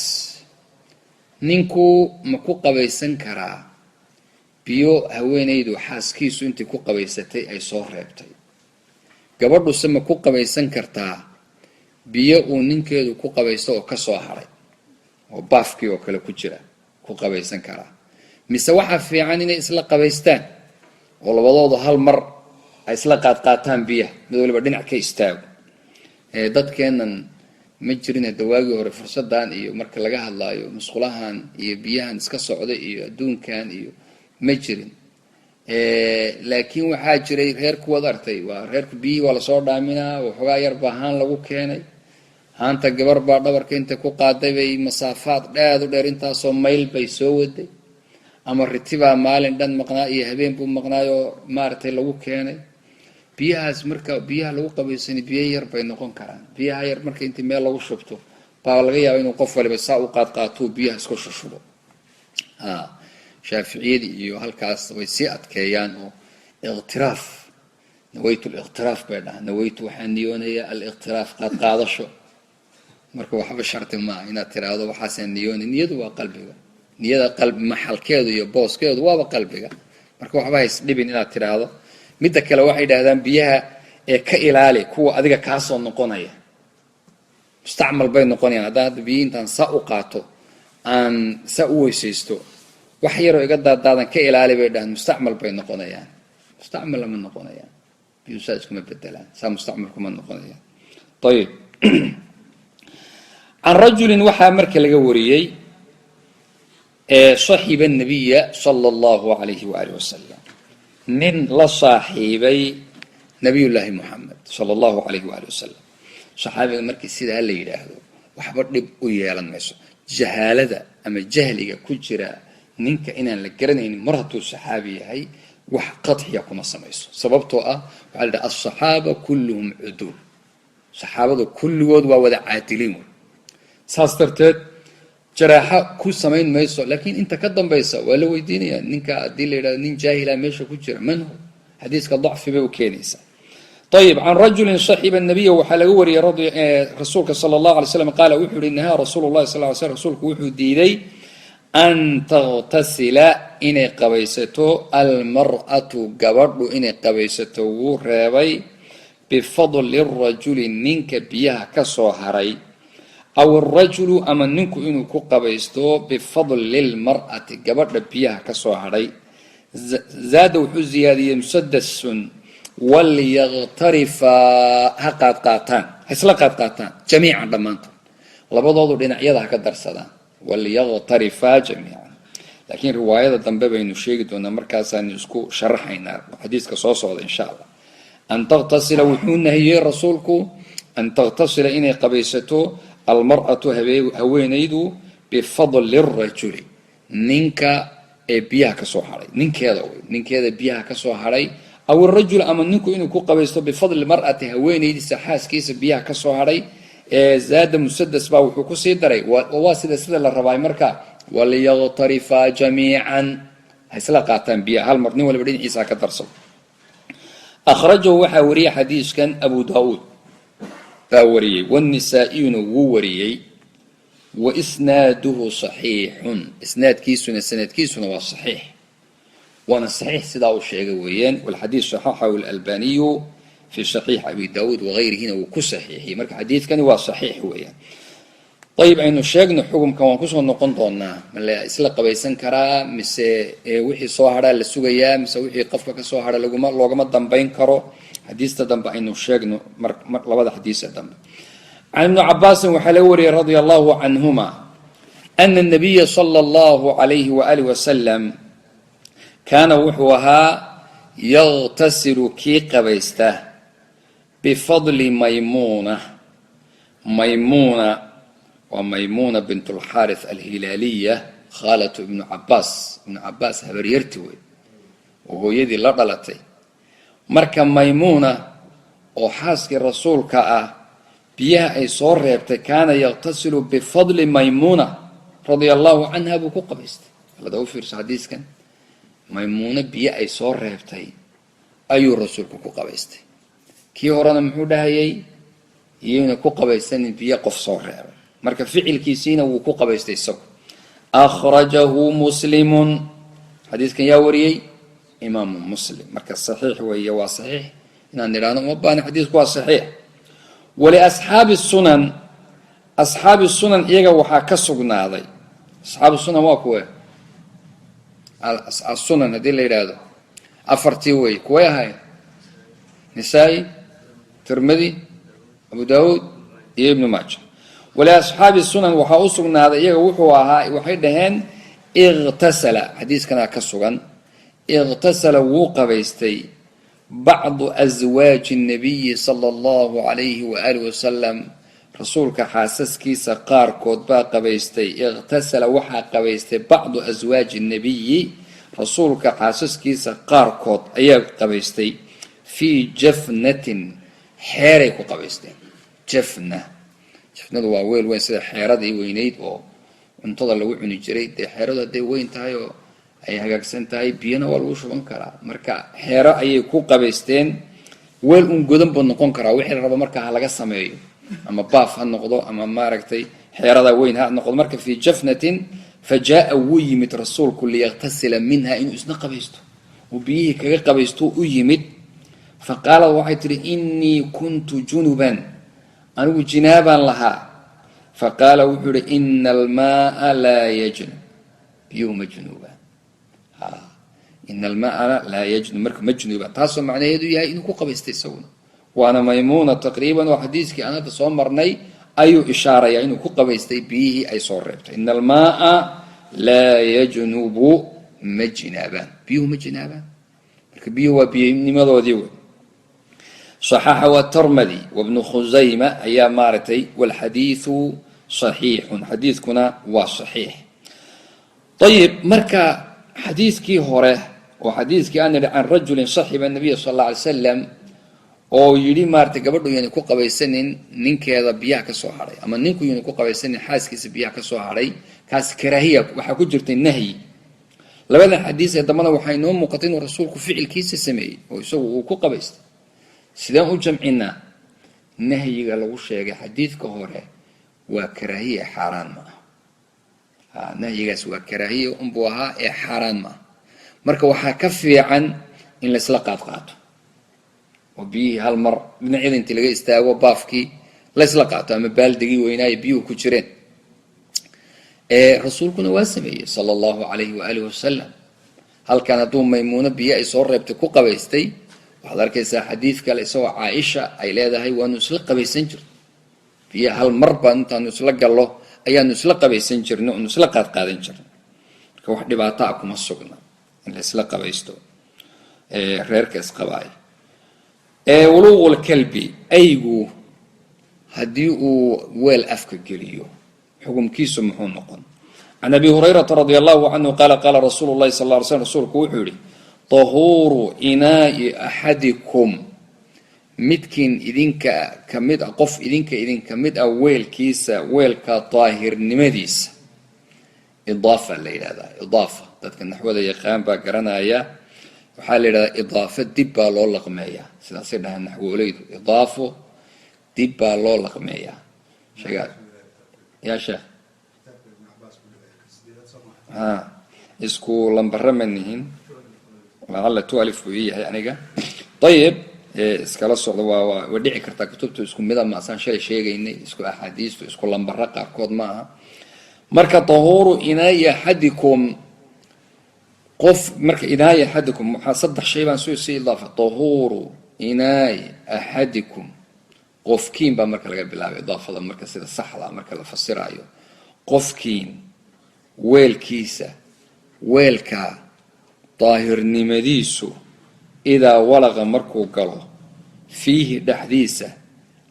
Ninku ma ku qabaysan karaa biyo haweenaydu xaaskiisu intii ku qabaysatay ay soo reebtay? Gabadhuse ma ku qabaysan kartaa biyo uu ninkeedu ku qabaysto oo kasoo haray, oo baafkii oo kale ku jira ku qabaysan karaa? Mise waxaa fiican inay isla qabaystaan oo labadoodu hal mar ay isla qaadqaataan biyaha, mid waliba dhinac ka istaago? Dadkeennan ma jirin hadda waagii hore fursadan, iyo marka laga hadlaayo musqulahan iyo biyahan iska socda iyo adduunkan iyo ma jirin. Laakiin waxaa jiray reerku, waad artay, waa reerku biyihii waa lasoo dhaaminaa, waxoogaa yar baa haan lagu keenay. Haanta gabar baa dhabarka intay ku qaaday bay masaafaad dheed u dheer, intaasoo mayl bay soo waday, ama ritibaa maalin dhan maqnaa iyo habeen buu maqnaayoo maaragtay lagu keenay biyahaas. Marka biyaha lagu qabaysani biyo yar bay noqon karaan. Biyaha yar marka intii meel lagu shubto baa laga yaaba inuu qof waliba saa u qaadqaatuu biyaha isku shushubo. Shaaficiyadii iyo halkaas way sii adkeeyaan oo iqtiraaf, nawaytu liqtiraaf bay dhahaan. Nawaytu, waxaan niyoonayaa, aliqtiraaf, qaadqaadasho. Marka waxba sharti maaha inaad tiraahdo waxaasaan niyoonay. Niyadu waa qalbiga, niyada qalbi maxalkeedu iyo booskeedu waaba qalbiga. Marka waxba hays dhibin inaad tiraahdo. Midda kale waxay yidhahdaan biyaha ee ka ilaali kuwa adiga kaasoo noqonaya, mustacmal bay noqonayaan. Haddaan hadda biyihi intaan saa u qaato aan saa u weysaysto, wax yaroo iga daadaadan ka ilaali bay dhahaan, mustacmal bay noqonayaan. Mustacmal lama noqonayaan biyuhu, saa iskuma bedelaan, saa mustacmal kuma noqonayaan. Ayib, can rajulin waxaa marka laga wariyey. Saxiba nabiya sala allahu alayhi waaalih wasalam, nin la saaxiibay nabiyullaahi Muxamed sala allahu alayhi waali wasalam. Saxaabiga markii sidaa la yidhaahdo, waxba dhib u yeelan mayso jahaalada ama jahliga ku jira ninka inaan la garanaynin. Mar hadduu saxaabi yahay, wax qadxiya kuma samayso, sababtoo ah waxaa la yidhaha alsaxaaba kulluhum cuduul, saxaabadu kulligood waa wada caadiliin wey. Saas darteed jaraaxo ku samayn mayso, laakiin inta ka dambaysa waa la weydiinaya ninka. Haddii la yidhahdo nin jaahila meesha ku jira, man hu, xadiiska dacfi bay u keenaysaa. Ayib, can rajulin saxiba nabiya waxaa laga wariyey rasuulka sala allahu alay slam, qaala wuxuu yihi: nahaa rasuulu llahi sal ly slam, rasuulku wuxuu diiday, an taghtasila, inay qabaysato, almar'atu, gabadhu inay qabaysato wuu reebay, bifadli rajuli, ninka biyaha ka soo haray, aw arajulu, ama ninku inuu ku qabaysto, bifadli lmar'ati, gabadha biyaha ka soo hadhay. Zaada, wuxuu ziyaadiyey musadasun: walyaktarifaa, ha qaadqaataan, ha isla qaadqaataan, jamiican, dhammaantood, labadoodu dhinacyada ha ka darsadaan. Walyaktarifaa jamiican. Laakiin riwaayada dambe baynu sheegi doonaa, markaasaanu isku sharaxaynaa xadiiska soo socda, insha Allah. An taghtasila, wuxuu nahiyey rasuulku, an taghtasila, inay qabaysato, almar'atu, haweenaydu, bifadli rajuli, ninka ee biyaha kasoo hadhay, ninkeeda wey, ninkeeda biyaha kasoo hadhay, aw irajul, ama ninku inuu ku qabaysto, bifadli mar'ati, haweenaydiisa, xaaskiisa biyaha kasoo hadhay. Zaada musadas baa wuxuu kusii daray: waa sida la rabaay marka, waliyaktarifaa jamiican, ha isla qaataan biyaha hal mar, nin waliba dhinaciisa ha ka darsado. Akhrajahu, waxaa wariyey xadiiskan Abu Daauud baa wariyey, wاnisaaiyuna wuu wariyey, wa isnaaduhu saxiixun, isnaadkiisuna, sanadkiisuna waa saxiix, waana saxiix sidaa uu sheegay weeyaan. Walxadiis saxaxahu alalbaniyu fi saxiix Abi Daawuud wagayrihina wuu ku saxiixiyey. Marka xadiidkani waa saxiix weeyaan. Ayib, aynu sheegno xukumkan, waan kusoo noqon doonaa. Ma la isla qabaysan karaa, mise wixii soo hadhaa la sugayaa, mise wixii qofka kasoo hadha laguma loogama dambayn karo? Xadiista dambe aynu sheegno, mar labada xadiisa dambe. Can Ibni Cabaasin waxaa laga wariyey, radia allahu canhuma, ana nabiya sala allahu alayhi waaalih wasalam kaana, wuxuu ahaa, yagtasilu, kii qabaysta, bifadli Maymuuna. Maymuuna waa Maymuuna bint Alxaarith Alhilaaliya, khaalatu Ibnu Cabaas, Ibnu Cabaas habaryarti wey oo hooyadii la dhalatay. Marka Maymuuna oo xaaskii rasuulka ah biyaha ay soo reebtay, kaana yaqtasilu bifadli Maymuuna radia allahu canha, buu ku qabaystay. Alada u fiirso xadiiskan, Maymuuna biyo ay soo reebtay ayuu rasuulku ku qabaystay. Kii horena muxuu dhahayay? Iyayna ku qabaysanin biyo qof soo reebay. Marka ficilkiisiina wuu ku qabaystay isagu. Akhrajahu Muslimun. Xadiiskan yaa wariyey? Imaamu Muslim. Marka saxiix weeye, waa saxiix inaan idhahno uma baahna, xadiisku waa saxiix. Waliasxaabi sunan, asxaabi sunan iyaga waxaa ka sugnaaday. Asxaabu sunan waa kuwe? Asunan haddii la yidhaahdo, afartii wey. Kuway ahayd? Nisaa-i, Tirmidi, Abu Daawuud iyo Ibnu Maaja. Waliasxaabi sunan waxaa u sugnaaday iyaga, wuxuu ahaa, waxay dhaheen iqtasala, xadiiskanaa ka sugan, iqtasala, wuu qabaystay, bacdu aswaaji nabiyi sala allahu calayhi waaalih wasalam, rasuulka xaasaskiisa qaarkood baa qabaystay. Iqtasala, waxaa qabaystay, bacdu aswaaji nabiyi, rasuulka xaasaskiisa qaarkood ayaa qabaystay, fii jafnatin, xeeray ku qabaysteen. Jafna, jafnadu waa weel weyn, sida xeeradii weynayd oo cuntada lagu cuni jiray. Dee xeeradu hadday weyn tahay oo ay hagaagsan tahay, biyana waa lagu shuban karaa. Marka xeero ayay ku qabaysteen. Weel un godan buu noqon karaa, wixii la rabo marka ha laga sameeyo, ama baaf ha noqdo ama maaragtay xeerada weyn ha noqdo. Marka fii jafnatin, fa jaa, wuu yimid rasuulku, liyaqtasila minha, inuu isna qabaysto, uu biyihii kaga qabaysto u yimid. Fa qaalad, waxay tihi: inii kuntu junuban, anigu jinaabaan lahaa. Fa qaala, wuxuu ihi: ina almaaa laa yajnub, biyuhu ma junuubaan. Ina almaaa laa yajnub, marka ma junuubaan. Taasoo macnaheedu yahay inuu ku qabaystay isaguna. Waana Maymuuna taqriiban oo xadiiskii aan hadda soo marnay ayuu ishaarayaa, inuu ku qabaystay biyihii ay soo reebtay. Ina almaaa Laa yajnubu, ma jinaabaan, biyuhu ma jinaabaan. Marka biyuhu waa biyanimadoodii wey. Saxaxa waa Termadi wabnu Khusayma ayaa maaragtay. Walxadiidu saxiixun, xadiidkuna waa saxiix. Ayib, marka xadiidkii hore oo xadiidkii aan nidhi can rajulin saxiba nabiya sal alla alay slam oo yidhi maaratay gabadhu yayna ku qabaysanin ninkeeda biyaha ka soo hadhay, ama ninku yayna ku qabaysanin xaaskiisa biyaha ka soo hadhay, kaas karaahiya waxaa ku jirtay nahyi. Labadan xadiis ee dambana waxaa inoo muuqatay inuu rasuulku ficilkiisa sameeyey oo isagu uu ku qabaystay. Sideen u jamcinaa? Nahyiga lagu sheegay xadiidka hore waa karaahiya, xaaraan ma aha. Nahyigaas waa karaahiya unbuu ahaa ee xaaraan ma aha. Marka waxaa ka fiican in laysla qaadqaato oo biyihii hal mar dhinacyada intii laga istaago baafkii laysla qaato ama baaldigii weynaaye biyuhu ku jireen. Rasuulkuna waa sameeyey sala allahu calayhi waaalih wasalam. Halkan hadduu Maymuuno biyo ay soo reebtay ku qabaystay, waxaad arkaysaa xadiid kale isagoo Caaisha ay leedahay waanu isla qabaysan jirno biyo, hal mar baan intaanu isla gallo ayaanu isla qabaysan jirno, onu isla qaadqaadan jirno. Marka wax dhibaato ah kuma sugna in la isla qabaysto reerka isqabaay. Wuluuqulkalbi, aygu haddii uu weel afka geliyo, xukumkiisu muxuu noqon? Can Abi Hurayrata radia allahu canhu qaala qaala rasuulu llahi sal lla ly slm, rasuulku wuxuu yihi: tahuuru inaai axadikum, midkiin idinka kamid ah, qof idinka idinka mid ah weelkiisa, weelka daahirnimadiisa. Idaafa la yidhahdaa, idaafa dadka naxwada yaqaan baa garanaya. Waxaa la yidhahdaa idaafo dib baa loo laqmeeyaa, sidaasay dhahaan naxwooleydu, idaafo dib baa loo laqmeeyaa. Sheegaa yaa sheekh, ha isku lambara ma nihin, lacalla 12 buu ii yahay aniga. Ayib, iskala socdo, waa way dhici kartaa kutubtu isku mida ma asaan shalay sheegaynay, isku axaadiistu isku lambara qaarkood ma aha. Marka tahuuru inaai axadikum, qof marka inaai axadikum waxaa saddex shay baan soo idaafa. Tahuuru inaai axadikum, qofkiin baa marka laga bilaabay idaafada. Marka sida saxda marka la fasiraayo, qofkiin weelkiisa, weelka daahirnimadiisu, idaa walaqa, markuu galo, fiihi, dhexdiisa,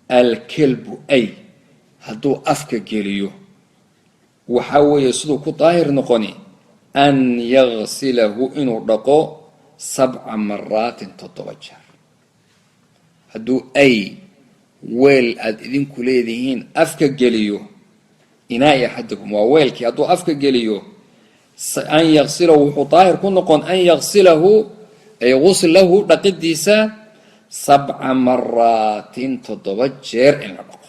alkelbu, ay hadduu afka geliyo, waxaa weeye siduu ku daahir noqoni an yagsilahu, inuu dhaqo, 7 maraatin, 7 jeer. Hadduu ay weel aada idinku leedihiin afka geliyo, inaai axadikum waa weelkii, hadduu afka geliyo, an yagsilahu, wuxuu daahir ku noqon an yagsilahu ay guslahu, dhaqidiisa, 7 maraatin, 7 jeer in la dhaqo.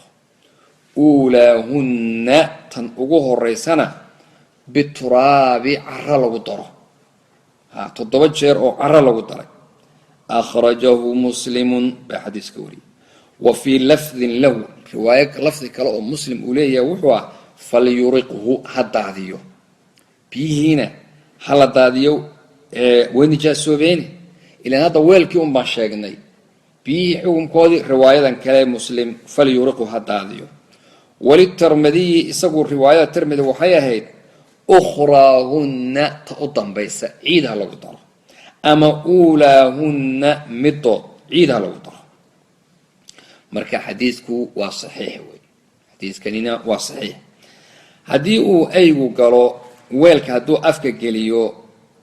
Uulaahunna, tan ugu horeysana, bituraabi, caro lagu daro, ha 7 jeer oo caro lagu daray. Akhrajahu Muslimun baa xadiiska wariyay. Wa fii lafdin lahu, riwaayo lafdi kale oo Muslim uu leeyahay wuxuu ah: falyuriqhu, ha daadiyo biyihiina, ha la daadiyo, way nijaasoobeeni. Ilaan hadda weelkii un baan sheegnay, biyihii xukunkoodii riwaayadan kale Muslim falyuriqhu, ha daadiyo. Walitarmadiyi, isagu riwaayada Tirmidi waxay ahayd ukhraahunna, ta u dambaysa ciid ha lagu daro, ama uulaahunna, midood ciid ha lagu daro. Marka xadiidku waa saxiix wey, xadiidkanina waa saxiix. Haddii uu aygu galo weelka, hadduu afka geliyo,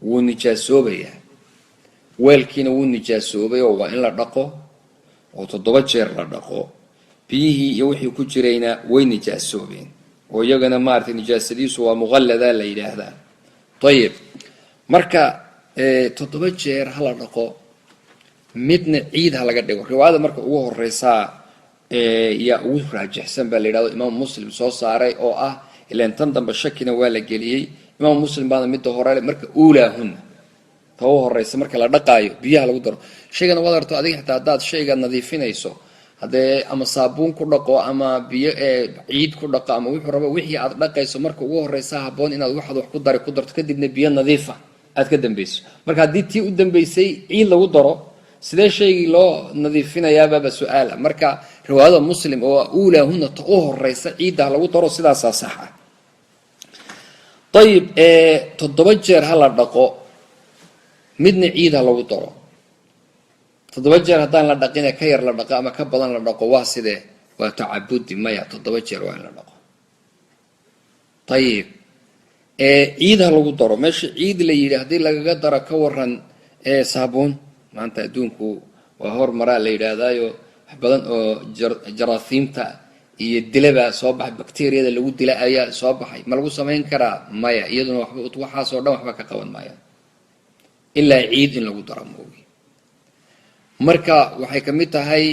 wuu nijaasoobayaa, weelkiina wuu nijaasoobay oo waa in la dhaqo oo 7 jeer la dhaqo. Biyihii iyo wixii ku jirayna way nijaasoobeen oo iyagana maaratay nijaasadiisu waa muqallada la yidhaahdaa. Ayib, marka 7 jeer ha la dhaqo, midna ciid ha laga dhigo. Riwaayada marka ugu horeysaa yaa ugu raajixsan baa la yidhahdo, Imaam Muslim soo saaray, oo ah ilan tan dambe shakina waa la geliyey. Imaam Muslim baana midda hore, marka uulaahunna, ta u horeysa marka la dhaqaayo biyaha lagu daro. Shaygana waad arto adiga, xitaa haddaad shayga nadiifinayso, haddee ama saabuun ku dhaqo ama biyo ciid ku dhaqo ama wuxuu rabo, wixii aad dhaqayso marka ugu horeysa haboon inaad waxaad wax ku dari ku darto, kadibna biyo nadiifa aad ka dambeyso. Marka haddii tii u dambeysay ciid lagu daro, sidee shaygii loo nadiifinayaababa su-aala. Marka riwaayada Muslim oo uulaahuna, ta u horeysa ciidda lagu daro, sidaasaa sax ah. Ayib, 7 jeer ha la dhaqo, midna ciid ha lagu daro. 7 jeer haddaan la dhaqine ka yar la dhaqo ama ka badan la dhaqo, waa sidee? Waa tacabudi? Maya, 7 jeer waa in la dhaqo. Ayib, ciid ha lagu daro, meesha ciid la yidhi haddii lagaga daro ka waran saabuun? Maanta adduunku waa hormaraa la yidhaahdaayo, wax badan oo jaraasiimta iyo dilabaa soo baxay, bacteriyada lagu dila ayaa soo baxay. Ma lagu samayn karaa? Maya, iyaduna waxba waxaasoo dhan waxba ka qaban maayaan, ilaa ciid in lagu daro moogi. Marka waxay ka mid tahay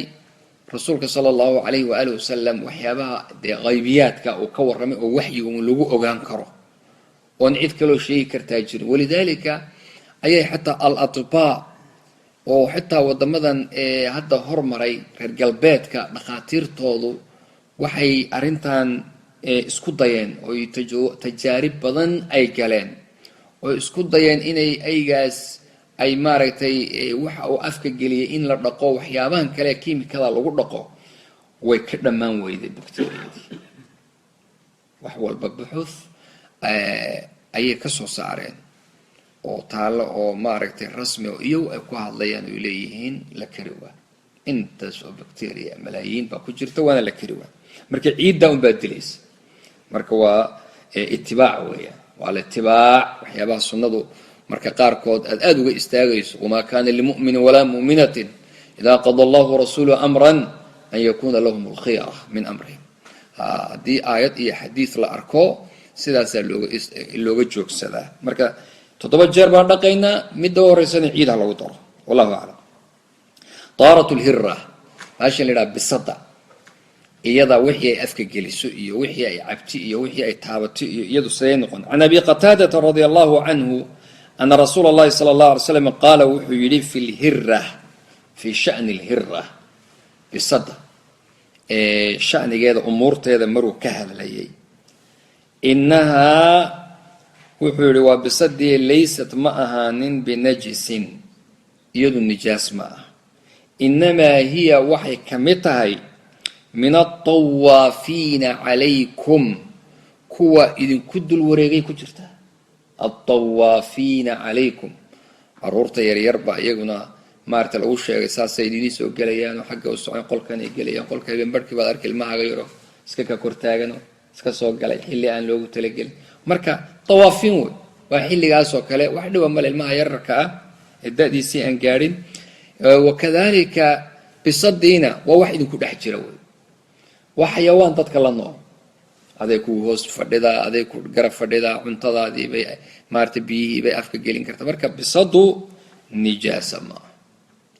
rasuulka sala allahu calayhi waaalih wasalam waxyaabaha dee qaybiyaadka uu ka warramay oo waxyiga un lagu ogaan karo oon cid kaloo sheegi kartaa jirin. Walidaalika ayay xataa al-atibaa oo xitaa wadamadan hadda hormaray, reer galbeedka, dhakhaatiirtoodu waxay arrintan isku dayeen oy tajaarib badan ay galeen oo isku dayeen inay aygaas ay maaragtay waxa uu afka geliyay in la dhaqo, waxyaabahan kale kiimikada lagu dhaqo, way ka dhammaan weyday bacteriyadii. Wax walba buxuth ayay kasoo saareen oo taallo oo maaragtay rasmi oo iyagu ay ku hadlayaan oy leeyihiin la kari waa, intaas oo bacteria malaayiin baa ku jirta, waana la kari waa. Marka ciiddaa unbaa dilaysa. Marka waa itibaac weeyaan, waa alitibaac. Waxyaabaha sunnadu marka qaarkood aad aada uga istaagayso, wamaa kana limu'minin walaa mu'minatin idaa qada allahu rasuuluhu amran an yakuna lahum alkhiyara min amrihim. Haddii aayad iyo xadiis la arko, sidaasaa looga joogsadaa. Marka 7 jeer baan dhaqaynaa, midda u horeysana ciid ha lagu daro. Wallahu aclam. Taarat lhira, baashan la yidhaha bisada, iyada wixii ay afka geliso iyo wixii ay cabti iyo wixii ay taabato iyo iyadu sidee noqon? Can abi qataadata radia allahu canhu ana rasuula allahi sala allahu alay slam qaala, wuxuu yidhi fi lhira, fii sha'ni lhira, bisada shanigeeda, umuurteeda maruu ka hadlayay, inahaa, wuxuu yidhi, waa bisadii, laysat, ma ahaanin, binajisin, iyadu nijaas ma ah, inamaa hiya, waxay ka mid tahay, min altawaafiina calaykum, kuwa idinku dul wareegay ku jirta. Altawaafiina calaykum, caruurta yaryarba iyaguna maarata lagu sheegay, saasay idiin soo gelayaan oo xagga u socon, qolkan ay gelayaan, qolka habeen barhkii baad arki ilmahaga yaro iska ka kortaagano, iska soo galay xilli aan loogu talagelin. Marka tawaafiin wey, waa xilligaasoo kale, wax dhiba male ilmaha yararka ah ee da'diisii aan gaadhin. Wakadalika bisadiina waa wax idinku dhex jira wey, waa xayawaan dadka la nool, aday ku hoos fadhidaa, aday ku garab fadhidaa, cuntadaadii bay maarata, biyihii bay afka gelin karta. Marka bisadu nijaasa maaha,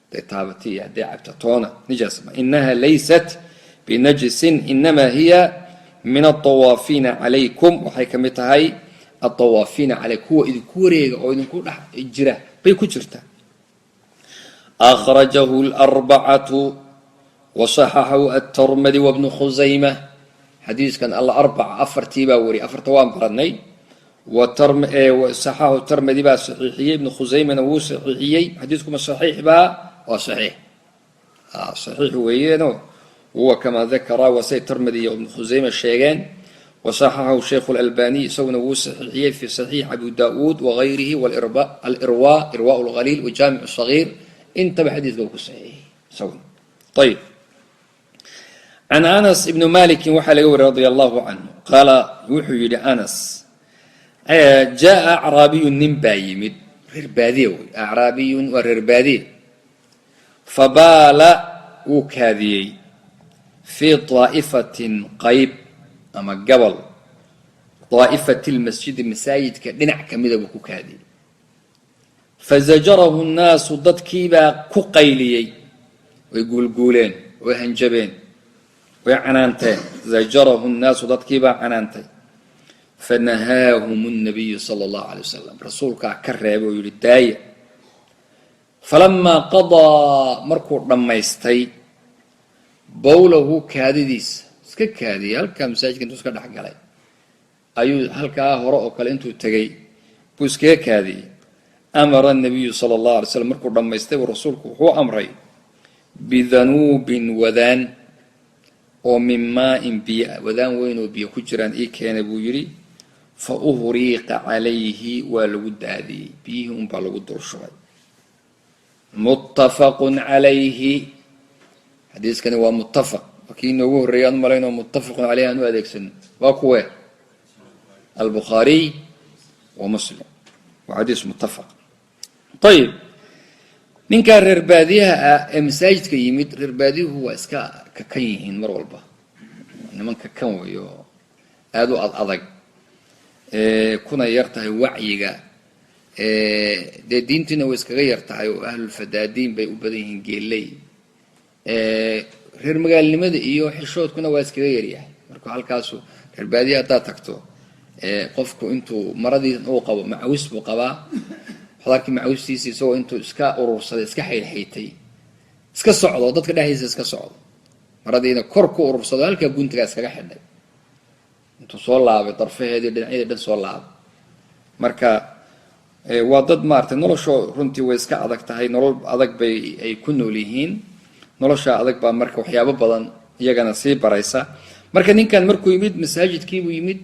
haday taabati iyo hadday cabta toona nijaasa maaha. Inaha laysat binajisin, inamaa hiya min altawaafiina calaykum, waxay ka mid tahay altawaafiina calaykum, kuwa idinku wareega oo idinku dhex jira bay ku jirtaa. Akhrajahu larbacatu wasaxaxahu atarmadi wabnu khusayma. Xadiiskan alarbaca, afartii baa wariyay, afarta waan baranay. Saxaxu Termadi baa saxiixiyey, Ibnu Khusaymana wuu saxiixiyey. Xadiiskuma saxiix baa? Waa saxiix, saxiix weeyeeno. Huwa kamaa dakara, waa say Termadi iyo Ibnu Khusayma sheegeen. Wasaxaxahu sheikhu lalbaniy, isaguna wuu saxiixiyey fi saxiix Abu Daauud wagayrihi, alirwa, irwa lghaliil, wajaamic sagiir, intaba xadiiska uu ku saxiixiyey isaguna. Ayib, can Anas ibni Malikin waxaa laga wariyay radia allahu canhu, qaala, wuxuu yidhi Anas: jaaa acraabiyun, nin baa yimid, reer baadiye wey, acraabiyun waa reer baadiye, fabaala, wuu kaadiyey, fii daa'ifatin, qayb ama gabal, daa'ifati lmasjidi, masaajidka dhinac kamida buu ku kaadiyey. Fazajarahu nnaasu, dadkiibaa ku qayliyey, way guulguuleen, way hanjabeen, way canaanteen. Zajarahu nnaasu, dadkiibaa canaantay. Fanahaahum nabiyu sala allahu alay wasalam, rasuulkaa ka reebay oo yihi: "Daaya." Falamaa qadaa, markuu dhammaystay, bowlahu, kaadidiisa, iska kaadiyay halkaa masaajidka intuu iska dhex galay ayuu halkaa hore oo kale intuu tegey buu iskaga kaadiyey. Amara nabiyu sala allahu alay slam, markuu dhammaystay buu rasuulku wuxuu amray bidanuubin, wadaan oo min maain, biyo, wadaan weyn oo biyo ku jiraan ii keenay buu yidhi. Fa uhriiqa calayhi, waa lagu daadiyey, biyihii unbaa lagu dul shubay. Muttafaqun calayhi. Xadiiskani waa muttafaq, waa kii inoogu horreeyay aan u malayn oo muttafaqun caleyhi aan u adeegsano. Waa kuwe? Albukhaariy wa Muslim. Waa xadiis muttafaq. Ayib, ninkaa reer baadiyaha ah ee masaajidka yimid, reer baadiyuhu waa iska kakan yihiin mar walba, niman kakan wey oo aada u ad adag, kuna yar tahay wacyiga, dee diintiina way iskaga yar tahay oo ahlulfadaadiin bay u badan yihiin, geeley. Reer magaalnimada iyo xishoodkuna waa iskaga yaryahay. Marka halkaasu reer baadiya haddaad tagto, qofku intuu maradii uu qabo, macawis buu qabaa, waxaad arki macawistiisi isagoo intuu iska urursaday, iska xaydxaytay, iska socdo, dadka dhexdiisa iska socdo, maradiina kor ku urursado, halkaa guntigaa iskaga xidhay, intuu soo laabay darfaheedii, dhinacyadii dhan soo laabay. Marka waa dad maaragtay noloshoo runtii way iska adag tahay, nolol adag bay ay ku nool yihiin. Nolosha adag baa marka waxyaabo badan iyagana sii baraysa. Marka ninkan markuu yimid masaajidkiibuu yimid,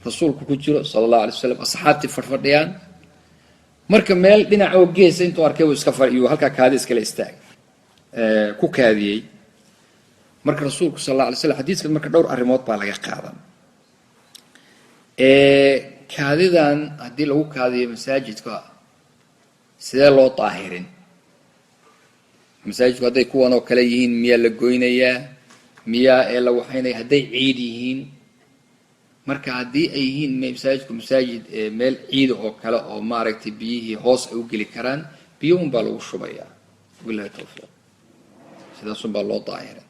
rasuulku ku jiro sala allahu alay waslam, asxaabtii fadhfadhiyaan. Marka meel dhinac oo geesa intuu arkay buu iska fadhiyu, halkaa kaadi iskala istaagay, ku kaadiyey. Marka rasuulku sal alla alay slam, xadiiskan marka dhowr arrimood baa laga qaadan. Kaadidan haddii lagu kaadiyo masaajidka, sidee loo daahirin? Masaajidku hadday kuwan oo kale yihiin, miyaa la goynayaa, miyaa ee la waxaynaya? Hadday ciid yihiin, marka haddii ay yihiin masaajidku masaajid meel ciida oo kale oo maaragtay biyihii hoos ay u geli karaan, biyo un baa lagu shubayaa, wabillahi tawfiiq, sidaasun baa loo daahirin.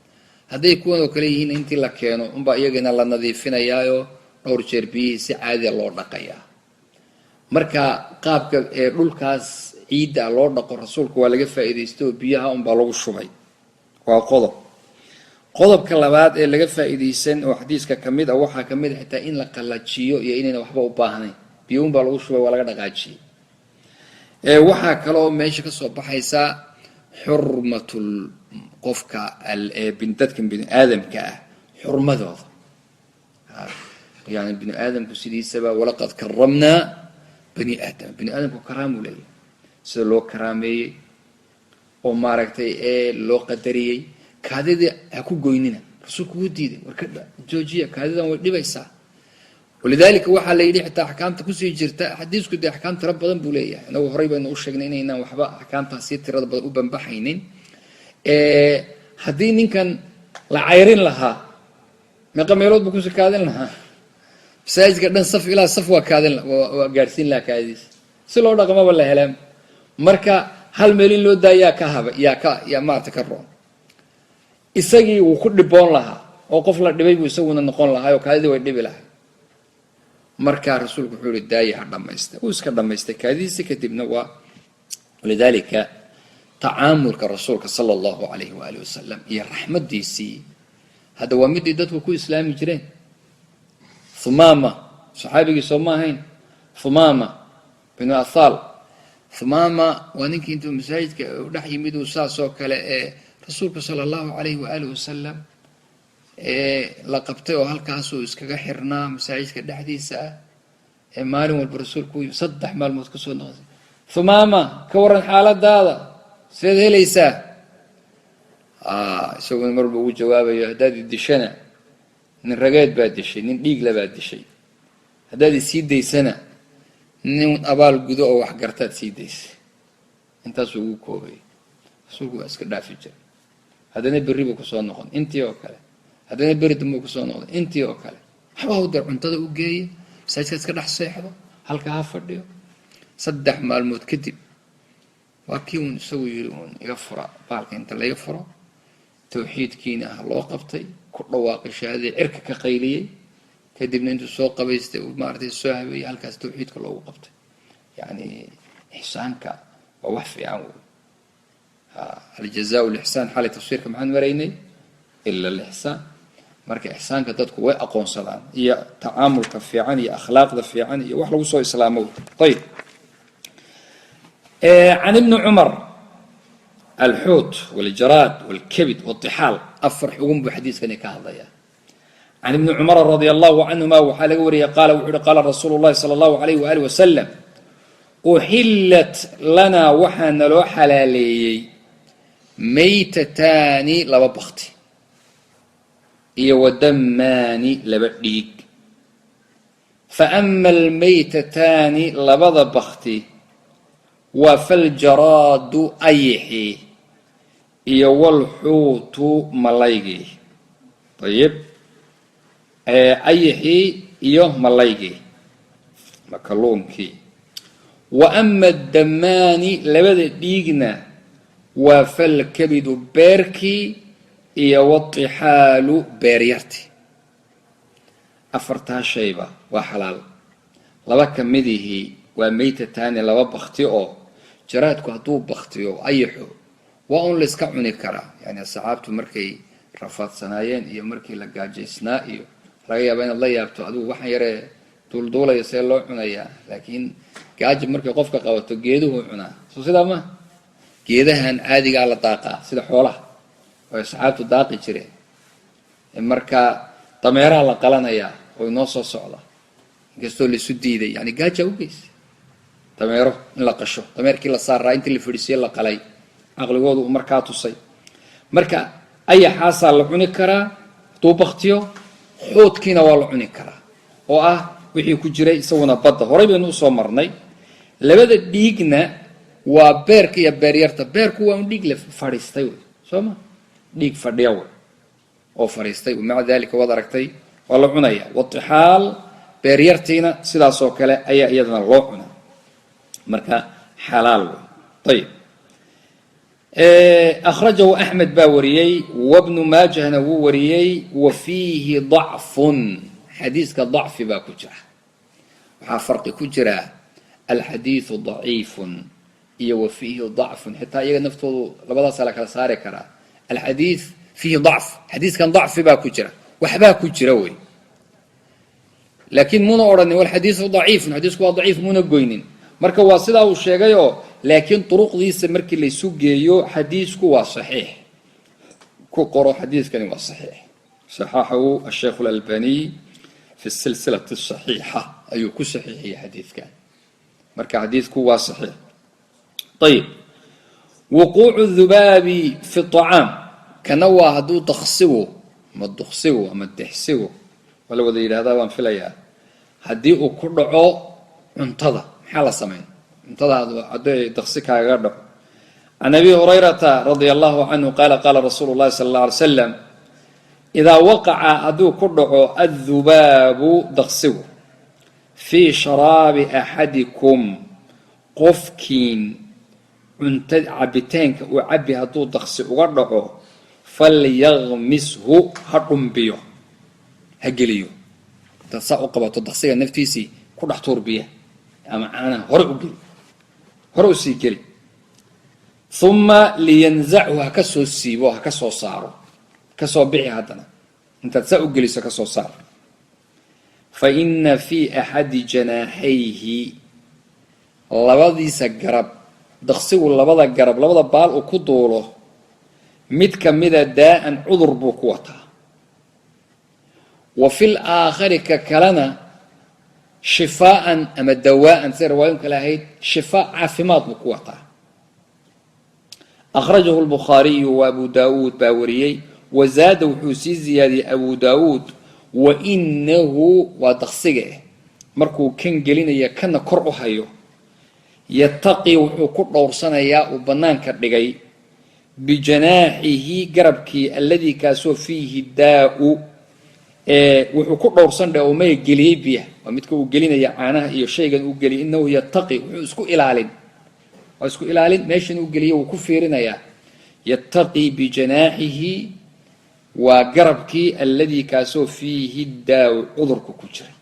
Hadday kuwan oo kale yihiin, intii la keeno unbaa iyagana la nadiifinayaayo, dhowr jeer biyihii si caadiya loo dhaqayaa. Marka qaabka ee dhulkaas ciidda loo dhaqo rasuulku waa laga faa'iidaystay oo biyaha unbaa lagu shubay. Waa qodob. Qodobka labaad ee laga faa'iidaysan oo xadiiska kamid a, waxaa kamid a xitaa in la qallajiyo iyo inayna waxba u baahnayn, biyo unbaa lagu shubay, waa laga dhaqaajiyey. Waxaa kaloo meesha kasoo baxaysa xurmatul qofka, dadkan bini aadamka ah xurmadooda. Yani bini aadamku sidiisaba, walaqad karamnaa bani aadam, bini aadamku karaamuu leeyahay. Sida loo karaameeyey oo maaragtay ee loo qadariyey, kaadidii ha ku goynina, rasuulku wuu diiday, warka joojiya, kaadidan way dhibaysaa. Walidaalika waxaa la yidhi xitaa axkaamta kusii jirta xadiisku, dee axkaam tiro badan buu leeyahay, inagu horey baynu u sheegnay inaynaan waxba axkaamtaas sii tirada badan u banbaxaynin. Haddii ninkan la cayrin lahaa, meeqa meelood buu kusi kaadin lahaa? Masaajidka dhan saf ilaa saf waa kaadin, waa gaadhsiin lahaa kaadidiisa, si loo dhaqmaba la helaan. Marka hal meel in loo daayaa ka haba yaa ka yaa maarata ka roon. Isagii wuu ku dhiboon lahaa oo qof la dhibay buu isaguna noqon lahaa oo kaadidii way dhibi lahay. Markaa rasuulku wuxuu yihi, daaya, ha dhamaystay. Wuu iska dhamaystay kaadidiisi kadibna. Waa walidaalika tacaamulka rasuulka sala allahu alayhi waali wasalam iyo raxmaddiisii hadda waa midii dadku ku islaami jireen. Thumaama, saxaabigii soo ma ahayn Thumaama binu Athal? Thumaama waa ninkii intuu masaajidka dhex yimid uu saas oo kale ee rasuulku sala allahu alayhi waaalih wasalam ee la qabtay oo halkaasuu iskaga xirnaa masaajidka dhexdiisa ah, ee maalin walba rasuulku u 3 maalmood kasoo noqday. "Thumaama, ka waran xaaladaada? Sideed helaysaa?" Isaguna marba ugu jawaabayo, "Haddaad i dishana, nin rageed baa dishay, nin dhiigla baa dishay. Haddaad isii daysana, nin abaal gudo oo wax gartaad sii daysay." Intaasuu ugu koobay. Rasuulku waa iska dhaafi jiray. Haddana berri buu kusoo noqon, intii oo kale. Haddana beri dambuu kusoo noqday, intii oo kale. Waxbaa u dir, cuntada u geeya, masaajidka iska dhex seexdo, halka ha fadhiyo. 3 maalmood kadib waa kii uun isagu yiri uun, "Iga fura baalka." Inta laga furo, tawxiidkiina ah loo qabtay, ku dhawaaqay shahaadadii, cirka ka qayliyey. Kadibna intuu soo qabaystay uu maaragtay soo habeeyey, halkaas tawxiidka loogu qabtay. Yani ixsaanka waa wax fiican wey. Hal jazaa lixsaan, xalay tafsiirka maxaan maraynay? Ila alixsaan. Marka ixsaanka dadku way aqoonsadaan iyo tacaamulka fiican iyo akhlaaqda fiican iyo wax lagu soo islaamo. Ayib. Can Ibni Cumar, alxuut waljaraad walkabid waltixaal, afar xugun buu xadiiskani ka hadlayaa. Can ibni cumara radia allahu canhuma waxaa laga wariyey, qaala wuxu uhi: qaala rasuulu llahi sala allahu alayh waali wasalam: uxillat lanaa, waxaa naloo xalaaleeyey, maytataani, laba bakti, iyo wadamaani, laba dhiig. Fa ama almaytataani, labada bakti, waa faljaraadu, ayixi, iyo walxuutu, malaygii. Ayib, ayixii iyo malaygii ma kalluunkii. Wa ama addamaani, labada dhiigna, waa falkabidu, beerkii, iyo watixaalu, beeryarti. Afartaa shayba waa xalaal. Laba ka midihii waa maytataani, laba bakti oo jaraadku hadduu baktiyo, ayaxo, waa un layska cuni karaa. Yani asxaabtu markay rafaadsanaayeen iyo markii la gaajaysnaa, iyo laga yaaba inaad la yaabto adigu waxaan yaree duulduulaya see loo cunayaa, laakiin gaaja markay qofka qabato geeduhu cunaa. Soo sidaa ma geedahan caadigaa la daaqaa sida xoolaha oo asxaabtu daaqi jireen. Marka dameeraha la qalanayaa oo inoo soo socda, inkastoo laisu diiday, yani gaaja ugeysa dameero in la qasho, dameerkii la saaraa intii la fadhiisiye la qalay, caqligoodu uu markaa tusay. Marka ayaxaasaa la cuni karaa hadduu baktiyo, xuudkiina waa la cuni karaa oo ah wixii ku jiray isaguna badda, horay baynu usoo marnay. Labada dhiigna waa beerka iyo beeryarta. Beerku waa un dhiig la fadhiistay wey, soo ma dhiig fadhiya wey oo fadhiistay. Maca dalika waad aragtay, waa la cunaya. Watixaal, beeryartiina sidaasoo kale ayaa iyadana loo cunaa. Marka xalaal wey. Ayib, akhrajahu Axmed baa wariyey, wabnu Maajahna wuu wariyey. Wa fiihi dacfun, xadiiska dacfi baa ku jira. Waxaa farqi ku jira alxadiidu daciifun iyo wa fiihi dacfun. Xitaa iyaga naftoodu labadaasaa la kala saari karaa. Alxadiid fiihi dacf, xadiiskan dacfi baa ku jira, waxbaa ku jira wey, laakiin muna odhanin walxadiidu daciifun, xadiisku waa daciif muna goynin. Marka waa sidaa uu sheegayoo, laakiin duruqdiisa markii laysu geeyo xadiisku waa saxiix. Ku qoro, xadiiskani waa saxiix. Saxaxahu asheikh alalbaniy fi silsilati saxiixa ayuu ku saxiixiyey xadiidkan. Marka xadiidku waa saxiix. Ayib, wuquucu dhubaabi fi acaam, kana waa hadduu daksigu ama duksigu ama dixsigu, waa la wada yidhahdaa baan filayaa, haddii uu ku dhaco cuntada, maxaa la sameyn cuntada hadday daksi kaagaga dhaco? Can Abi Hurayrata radia allahu canhu qaala: qaala rasuulu llahi sala allah alay slam: idaa waqaca, hadduu ku dhaco, addubaabu, daksigu, fii sharaabi axadikum, qofkiin cunta cabitaanka uu cabbi hadduu daksi uga dhaco, falyaqmishu, ha dhumbiyo, ha geliyo. Intaad saa u qabato daksiga naftiisii ku dhex tuur biya ama caanaha, hore u geli, hore u sii geli. Uma liyanzachu, ha ka soo siibo, ha ka soo saaro, ka soo bixi haddana. Intaad saa u geliso ka soo saar. Fa ina fii axadi janaaxayhi, labadiisa garab, daksigu labada garab, labada baal uu ku duulo, mid kamida, daa'an, cudur buu ku wataa. Wa fil aakhari, ka kalena, shifaa'an ama dawaa'an, siday riwaayun kale ahayd, shifaa, caafimaad buu ku wataa. Akhrajahu lbukhaariyu wa Abu Daawuud baa wariyey. Wazaada, wuxuu sii ziyaadiyey Abu Daawuud: wa inahu, waa daksiga eh, markuu kan gelinaya kana kor u hayo, yataqi, wuxuu ku dhowrsanayaa uu bannaanka dhigay, bijanaaxihi, garabkii, alladii, kaasoo, fiihi daau, wuxuu ku dhowrsan dheh oo maya geliyey biyaha, waa midka uu gelinaya caanaha iyo shaygan uu geliyay. Inahu yataqi, wuxuu isku ilaalin, waa isku ilaalin, meeshan uu geliyo wuu ku fiirinayaa. Yataqi bijanaaxihi, waa garabkii, alladii, kaasoo, fiihi daaw, cudurka ku jiray.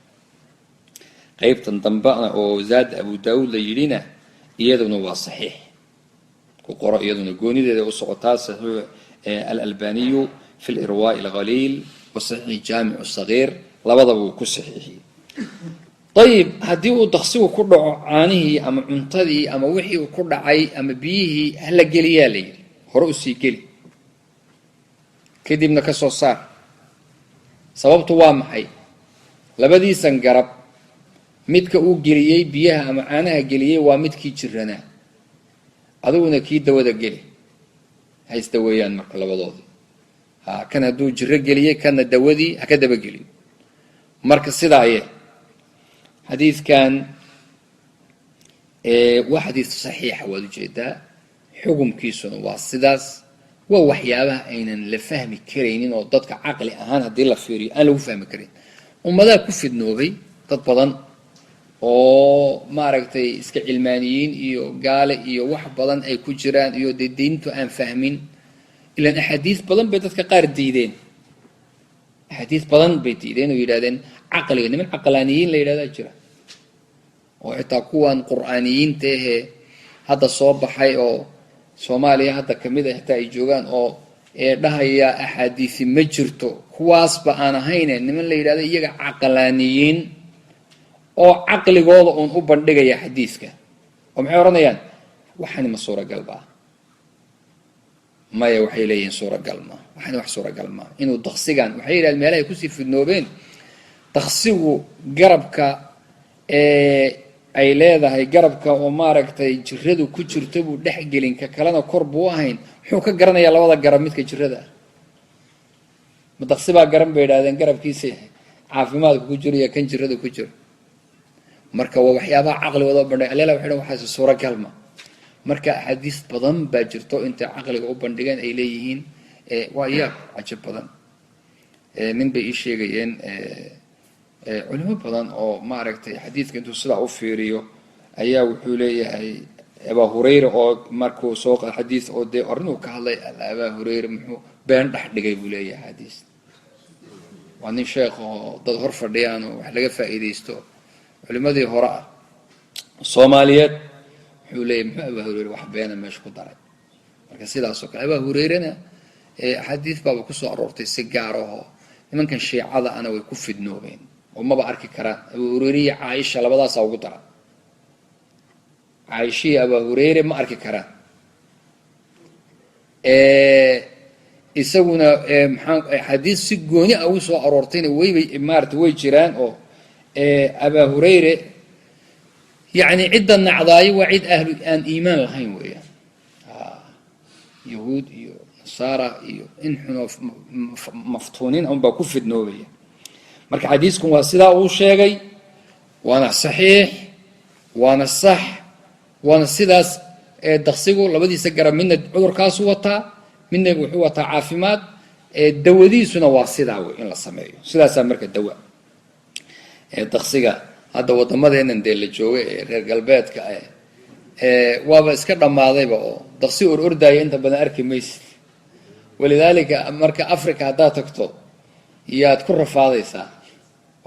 Qaybtan dambena oo zaada Abu Daawuud la yidhina iyaduna waa saxiix. Ku qoro, iyaduna goonideeda u socotaa. Saxiix Alalbaniyu fi lirwaa'i alghaliil wa saxiix Jaamic Sagiir, labadaba wuu ku saxiixiyey. Ayib, haddii uu daksigu ku dhaco caanihii ama cuntadii ama wixii uu ku dhacay ama biyihii, hala geliyaa la yidhi, hore usii geli, kadibna ka soo saar. Sababtu waa maxay? Labadiisan garab midka uu geliyey biyaha ama caanaha geliyey waa midkii jiranaa, adiguna kii dawada geli haysta weeyaan. Marka labadoodii ha kan hadduu jiro geliyey, kanna dawadii ha ka dabageliyo. Marka sidaa ye xadiidkan waa xadiid saxiixa, waad ujeedaa, xukumkiisuna waa sidaas. Waa waxyaabaha aynan la fahmi karaynin oo dadka caqli ahaan haddii la fiiriyo aan lagu fahmi karin. Ummadaha ku fidnoobay, dad badan oo maaragtay iska cilmaaniyiin iyo gaale iyo wax badan ay ku jiraan iyo dee diintu aan fahmin, ilaan axaadiis badan bay dadka qaar diideen, axaadiis badan bay diideen oo yidhahdeen caqliga. Niman caqlaaniyiin la yidhahdaa jira oo xitaa kuwan qur'aaniyiinta ahee hadda soo baxay oo Soomaaliya hadda kamid a xitaa ay joogaan oo dhahaya axaadiisi ma jirto, kuwaasba aan ahayne niman la yidhahdo iyaga caqlaaniyiin oo caqligooda uun u bandhigaya xadiiska, oo maxay odhanayaan? Waxani ma suuragal baa? Maya, waxay leeyihiin suuragal ma, waxani wax suuragal ma inuu daksigan. Waxay yidhahdeen meelahay kusii fidnoobeen, daksigu garabka ay leedahay, garabka oo maaragtay jiradu ku jirto buu dhexgelin, ka kalena kor buu ahayn. Muxuu ka garanayaa labada garab midka jirada ah? Ma daksi baa garan bay yidhahdeen garabkiisa caafimaadka ku jiro iyo kan jirada ku jiro? Marka waa waxyaabaha caqligooda u bandhigay. Alela waxay dhan waxaasi suuragal ma. Marka axaadiis badan baa jirto intay caqliga u bandhigeen ay leeyihiin waa yaab cajab badan. Nin bay ii sheegayeen culimo badan oo maaragtay xadiidka intuu sidaa u fiiriyo ayaa wuxuu leeyahay Abaa Hurayra oo markuu soo xadiis oo dee arrinuu ka hadlay, Abaa Hurayra muxuu been dhex dhigay buu leeyahay xadiis. Waa nin sheekh oo dad hor fadhiyaan oo wax laga faa'iidaysto, culimadii hore ah Soomaaliyeed. Wuxuu leeyahy muxuu Abaa Hurayra wax beena meesha ku daray? Marka sidaas oo kale Abaa Hurayrena axaadiis baaba kusoo aroortay si gaar ahoo nimankan shiicada ana way ku fidnoobeen oo maba arki karaan Abaa Hureyre iyo Caaisha, labadaasaa ugu daran. Caaisha iyo Abaa Hureyre ma arki karaan. Isaguna maxaa axaadiis si gooni ah ugu soo aroortayna waybay maarata way jiraan oo Abaa Hureyre yacni cidda nacdaayo waa cid ahlu aan iimaan lahayn weeyaan, yahuud iyo nasaara iyo in xunoo maftuuniin unbaa ku fidnoobaya. Marka xadiiskun waa sidaa uu sheegay, waana saxiix, waana sax, waana sidaas. Daksigu labadiisa garab midna cudurkaasu wataa, midna wuxuu wataa caafimaad, dawadiisuna waa sidaa wey in la sameeyo sidaasaa. Marka dawa daksiga hadda waddamadeennan dee la jooga ee reer galbeedka waaba iska dhammaadayba oo daksi or ordaaya inta badan arki maysid. Walidaalika marka Africa haddaad tagto yaad ku rafaadaysaa,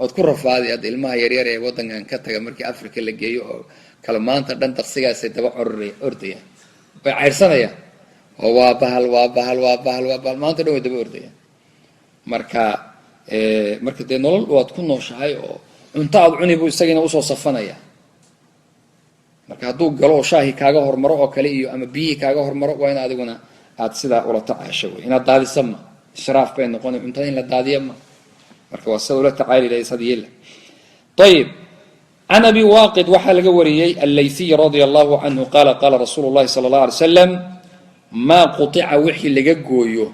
ood ku rafaaday. Hadda ilmaha yaryar ee waddankan ka taga markii Africa la geeyo oo kale, maanta dhan daksigaasay daba ordayaan, way cayrsanayaan oo waa bahal, waa bahal, waa bahal, waa bahal, maanta dhan way daba ordayaan. Marka dee nolol waad ku nooshahay oo cunto aad cuni buu isagiina usoo safanaya. Marka hadduu galo oo shaahii kaaga hormaro oo kale iyo ama biyihii kaaga hormaro, waa in adiguna aad sidaa ula tacaasho wey. Inaad daadisa ma, israaf bay noqonay cuntada in la daadiya ma. Marka waa sida ula tacaali lahay sad yeela. Ayib, can Abi Waaqid waxaa laga wariyey Allaysiy radia allahu canhu qaala qaala rasuulu llahi sala allah alay slam: maa qutica, wixii laga gooyo,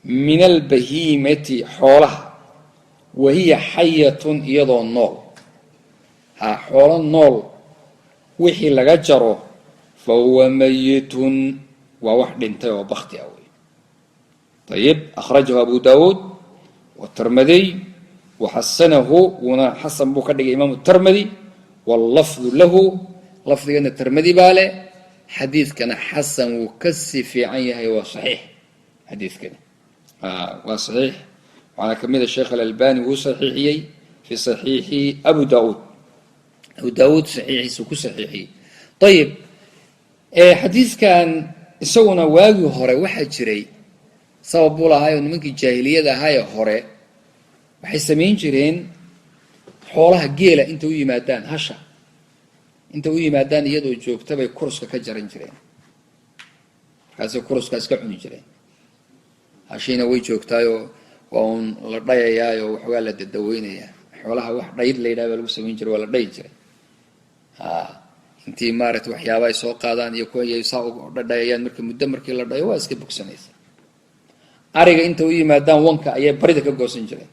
min albahiimati, xoolaha, wahiya xayatun, iyadoo nool, ha xoolo nool wixii laga jaro, fa huwa mayitun, waa wax dhintay oo bakti ah wey. Ayib, akhrajahu Abu Dawuud watirmadiy waxasanahu, wuuna xasan buu ka dhigay Imaamu Termadi. Wallafdu lahu, lafdigana Termadi baa leh. Xadiidkana xasan wuu kasii fiican yahay, waa saxiix xadiidkani, waa saxiix. Waxaana kamid a Sheekh Alalbani wuu saxiixiyey fi saxiixi Abu Daud, Abu Daawuud saxiixiisu ku saxiixiyey. Ayib, xadiidkan isaguna waagii hore waxaa jiray sabab buu lahaayoo nimankii jaahiliyada ahaayee hore waxay samayn jireen xoolaha geela inta u yimaadaan, hasha inta u yimaadaan iyadoo joogta bay kuruska ka jaran jireen, markaasay kuruskaas ka cuni jireen. Hashiina way joogtaayoo Waa uun la dhayayaayo waxoogaa la dadaweynayaa. Xoolaha wax dhayid la yidhaha baa lagu samayn jiray, waa la dhayi jiray. Intii maaragtay waxyaaba ay soo qaadaan iyo kuwa saa u dhadhayayaan, marka muddo markii la dhayo waa iska bogsanaysa. Ariga inta u yimaadaan wanka ayay barida ka goosan jireen,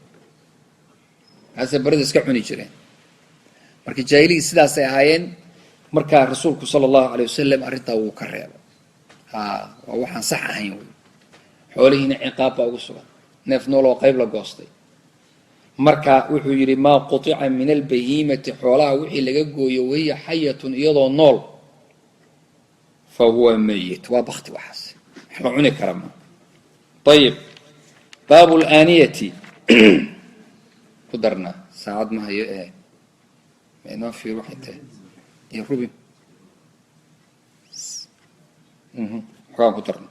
markaasay barida iska cuni jireen. Marka jaahiligii sidaasay ahaayeen. Markaa rasuulku sala allahu alay wasalam arrintaa wuu ka reebay. Waa waxaan sax ahayn wey. Xoolihiina ciqaab baa ugu sugan, neef nool oo qayb la goostay. Marka wuxuu yidhi: maa qutica min albahiimati, xoolaha wixii laga gooyo, wahiya xayatun, iyadoo nool, fa huwa mayit, waa bakti. Waxaas wax la cuni kara ma. Ayib, baabu laaniyati ku darnaa. Saacad ma hayo ee inoo fiir waxay tahay iyo rubi waxaan ku darna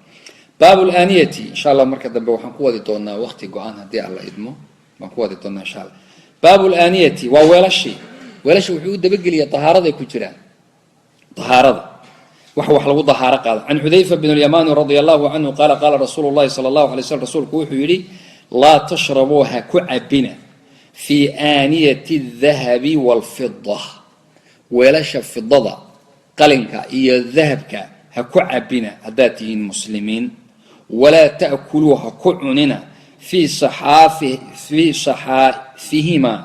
baabu laaniyati. Insha Allah marka dambe waxaan ku wadi doonaa wakti go-an, haddii Alla idmo baan ku wadi doonaa insha Allah. Baabu laaniyati waa weelashii. Weelasha wuxuu u dabageliyaa dahaaraday ku jiraan, dahaarada wax lagu dahaaro qaado. Can Xudayfa bn اlyamani radia allahu canhu qaala: qaala rasuulu llahi sala allahu alay slam, rasuulku wuxuu yidhi: laa tashrabuu, ha ku cabina, fii aaniyati الdahabi wاlfida, weelasha fidada, qalinka iyo dahabka ha ku cabina haddaad tihiin muslimiin. Walaa ta'kuluu, ha ku cunina, fii saxaafihimaa,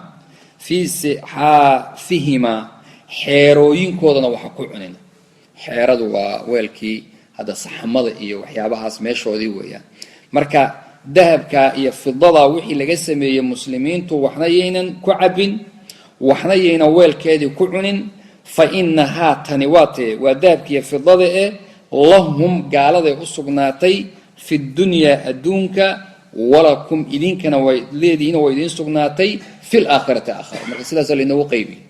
fii sixaafihimaa, xeerooyinkoodana waxa ku cunina. Xeeradu waa weelkii hadda saxamada iyo waxyaabahaas meeshoodii weeyaan. Marka dahabka iyo fidada wixii laga sameeyey muslimiintu waxna yaynan ku cabin, waxna yaynan weelkeedii ku cunin. Fa inahaa, tani waa tee? Waa dahabka iyo fidada eh. Lahum, gaaladay u sugnaatay, fi dunyaa, adduunka, walakum, idinkana way leedihiin, waa idiin sugnaatay, fi laakhirati, aakhara. Marka sidaasaa lainoogu qaybiyey.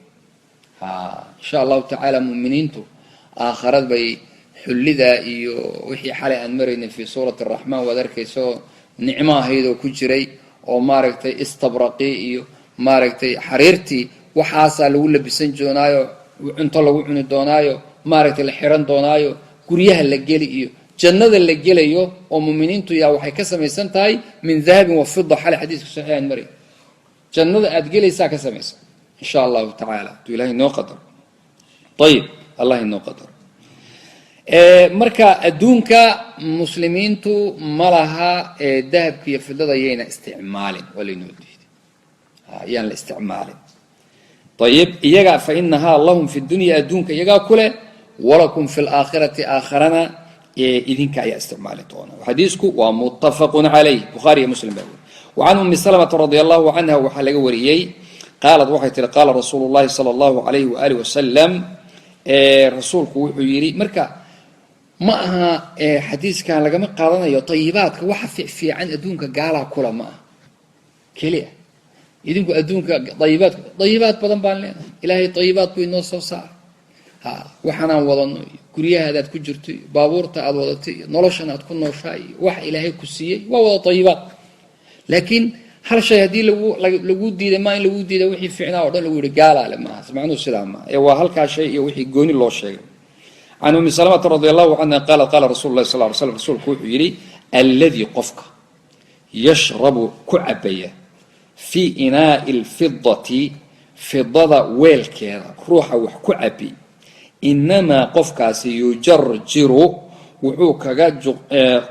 Insha Allahu tacaala muminiintu aakharad bay xullida iyo wixii xalay aan maraynay fii suurati Araxmaan waad arkayso, nicmo ahayd oo ku jiray oo maaragtay istabraqi iyo maaragtay xariirtii, waxaasaa lagu labisan doonaayo, cunto lagu cuni doonaayo, maaragtay la xiran doonaayo, guryaha la geli iyo jannada la gelayo oo muminiintu yaa waxay ka samaysan tahay min dahabin wa fida. Xalay xadiiska saxiix aan maray, jannada aad gelaysaa ka samaysan, insha Allahu tacaala, hadduu Ilahay inoo qadaro. Ayib, Allah inoo qadaro. Marka adduunka muslimiintu ma laha dahabka iyo fidada, yayna isticmaalin, waa laynoo diiday, yaan la isticmaalin. Ayib, iyaga fa inahaa lahum fi dunya, adduunka iyagaa ku leh, walakum fi laakhirati, aakharana idinka ayaa isticmaali doona. Xadiisku waa muttafaqun calayh, Bukhaari iyo Muslim baa weri. Wa can Umi Salamata radia Allahu canha waxaa laga wariyey, qaalad waxay tihi: qaala rasuulu llahi sala allahu alayhi waaalih wasalam, rasuulku wuxuu yidhi. Marka ma aha xadiiskan lagama qaadanayo tayibaadka, waxa fiican adduunka gaalaa kula ma aha keliya. Idinku adduunka ayibaadka, ayibaad badan baan leenahay. Ilaahay ayibaad buu inoo soo saaray. Ha, waxaanaan wadano iyo guryahaadaad ku jirto iyo baabuurta aad wadato iyo noloshan aad ku nooshaa iyo waxa Ilaahay ku siiyey waa wada ayibaad. Laakiin hal shay haddii lagu diiday, maa in lagu diiday wixii fiicnaa o dhan lagu yihi gaalaale maaha. Macnuhu sidaa maaha ee waa halkaa shay iyo wixii gooni loo sheegay. Can Umi Salamata radi Allahu canha qaalat: qaala rasulu lahi sal ly slam, rasuulku wuxuu yidhi: alladii, qofka, yashrabu, ku cabaya, fii inaai lfidati, fidada weelkeeda ruuxa wax ku cabi, inamaa, qofkaasi, yujarjiru, wuxuu kaga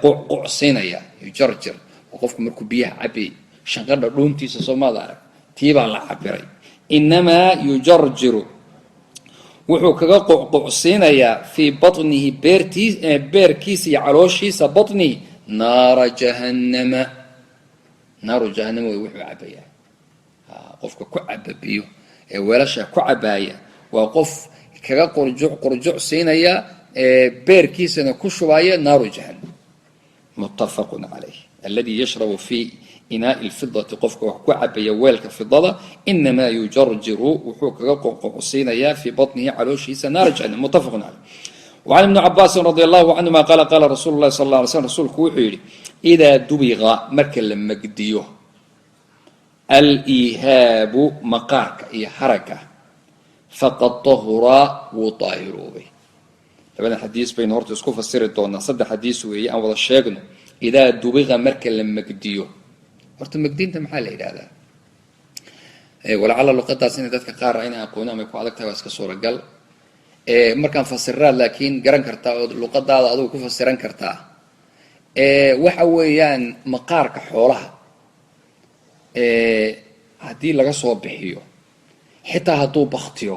qucsiinayaa. Yujarjir oo qofku markuu biyaha cabay shanqadha dhuuntiisa, soomaada arag, tiibaa la cabiray. Inamaa yujarjiru, wuxuu kaga qucqucsiinayaa, fii batnihi, beertii beerkiisa iyo calooshiisa, batnihi, naara jahannama, naaru jahannama wey wuxuu cabayaa. Qofka ku caba biyo ee weelasha ku cabaaya waa qof kaga qurjuc qurjuc siinaya, beerkiisana ku shubaya naaru jahannam. Muttafaqun calayh. Alladii yashrabu fi inaai lfidati, qofka wax ku cabaya weelka fidada, inamaa yujarjiru, wuxuu kaga qoqocsiinayaa, fii batnihi, calooshiisa, naara jahannam. Muttafaqun caleyh. وcan Ibni Cabaasin radi Allahu canhuma qaala: qaala rasuulu lahi sal la alay slam, rasuulku wuxuu yidhi: idaa dubiqa, marka la magdiyo, aliihaabu, maqaarka iyo haragga, faqad tahura, wuu daahiroobay. Labadan xadiis baynu horta isku fasiri doonaa, saddex xadiis weeye, aan wada sheegno. Idaa dubiqa, marka la magdiyo. Horta magdinta maxaa la yidhahdaa? Walacala luqadaas inay dadka qaar inay aqooni amay ku adag tahay waa iska suuragal. Markaan fasiraad laakiin garan kartaa oo luqadaada adugu ku fasiran kartaa. Waxa weeyaan maqaarka xoolaha haddii laga soo bixiyo, xitaa hadduu baktiyo,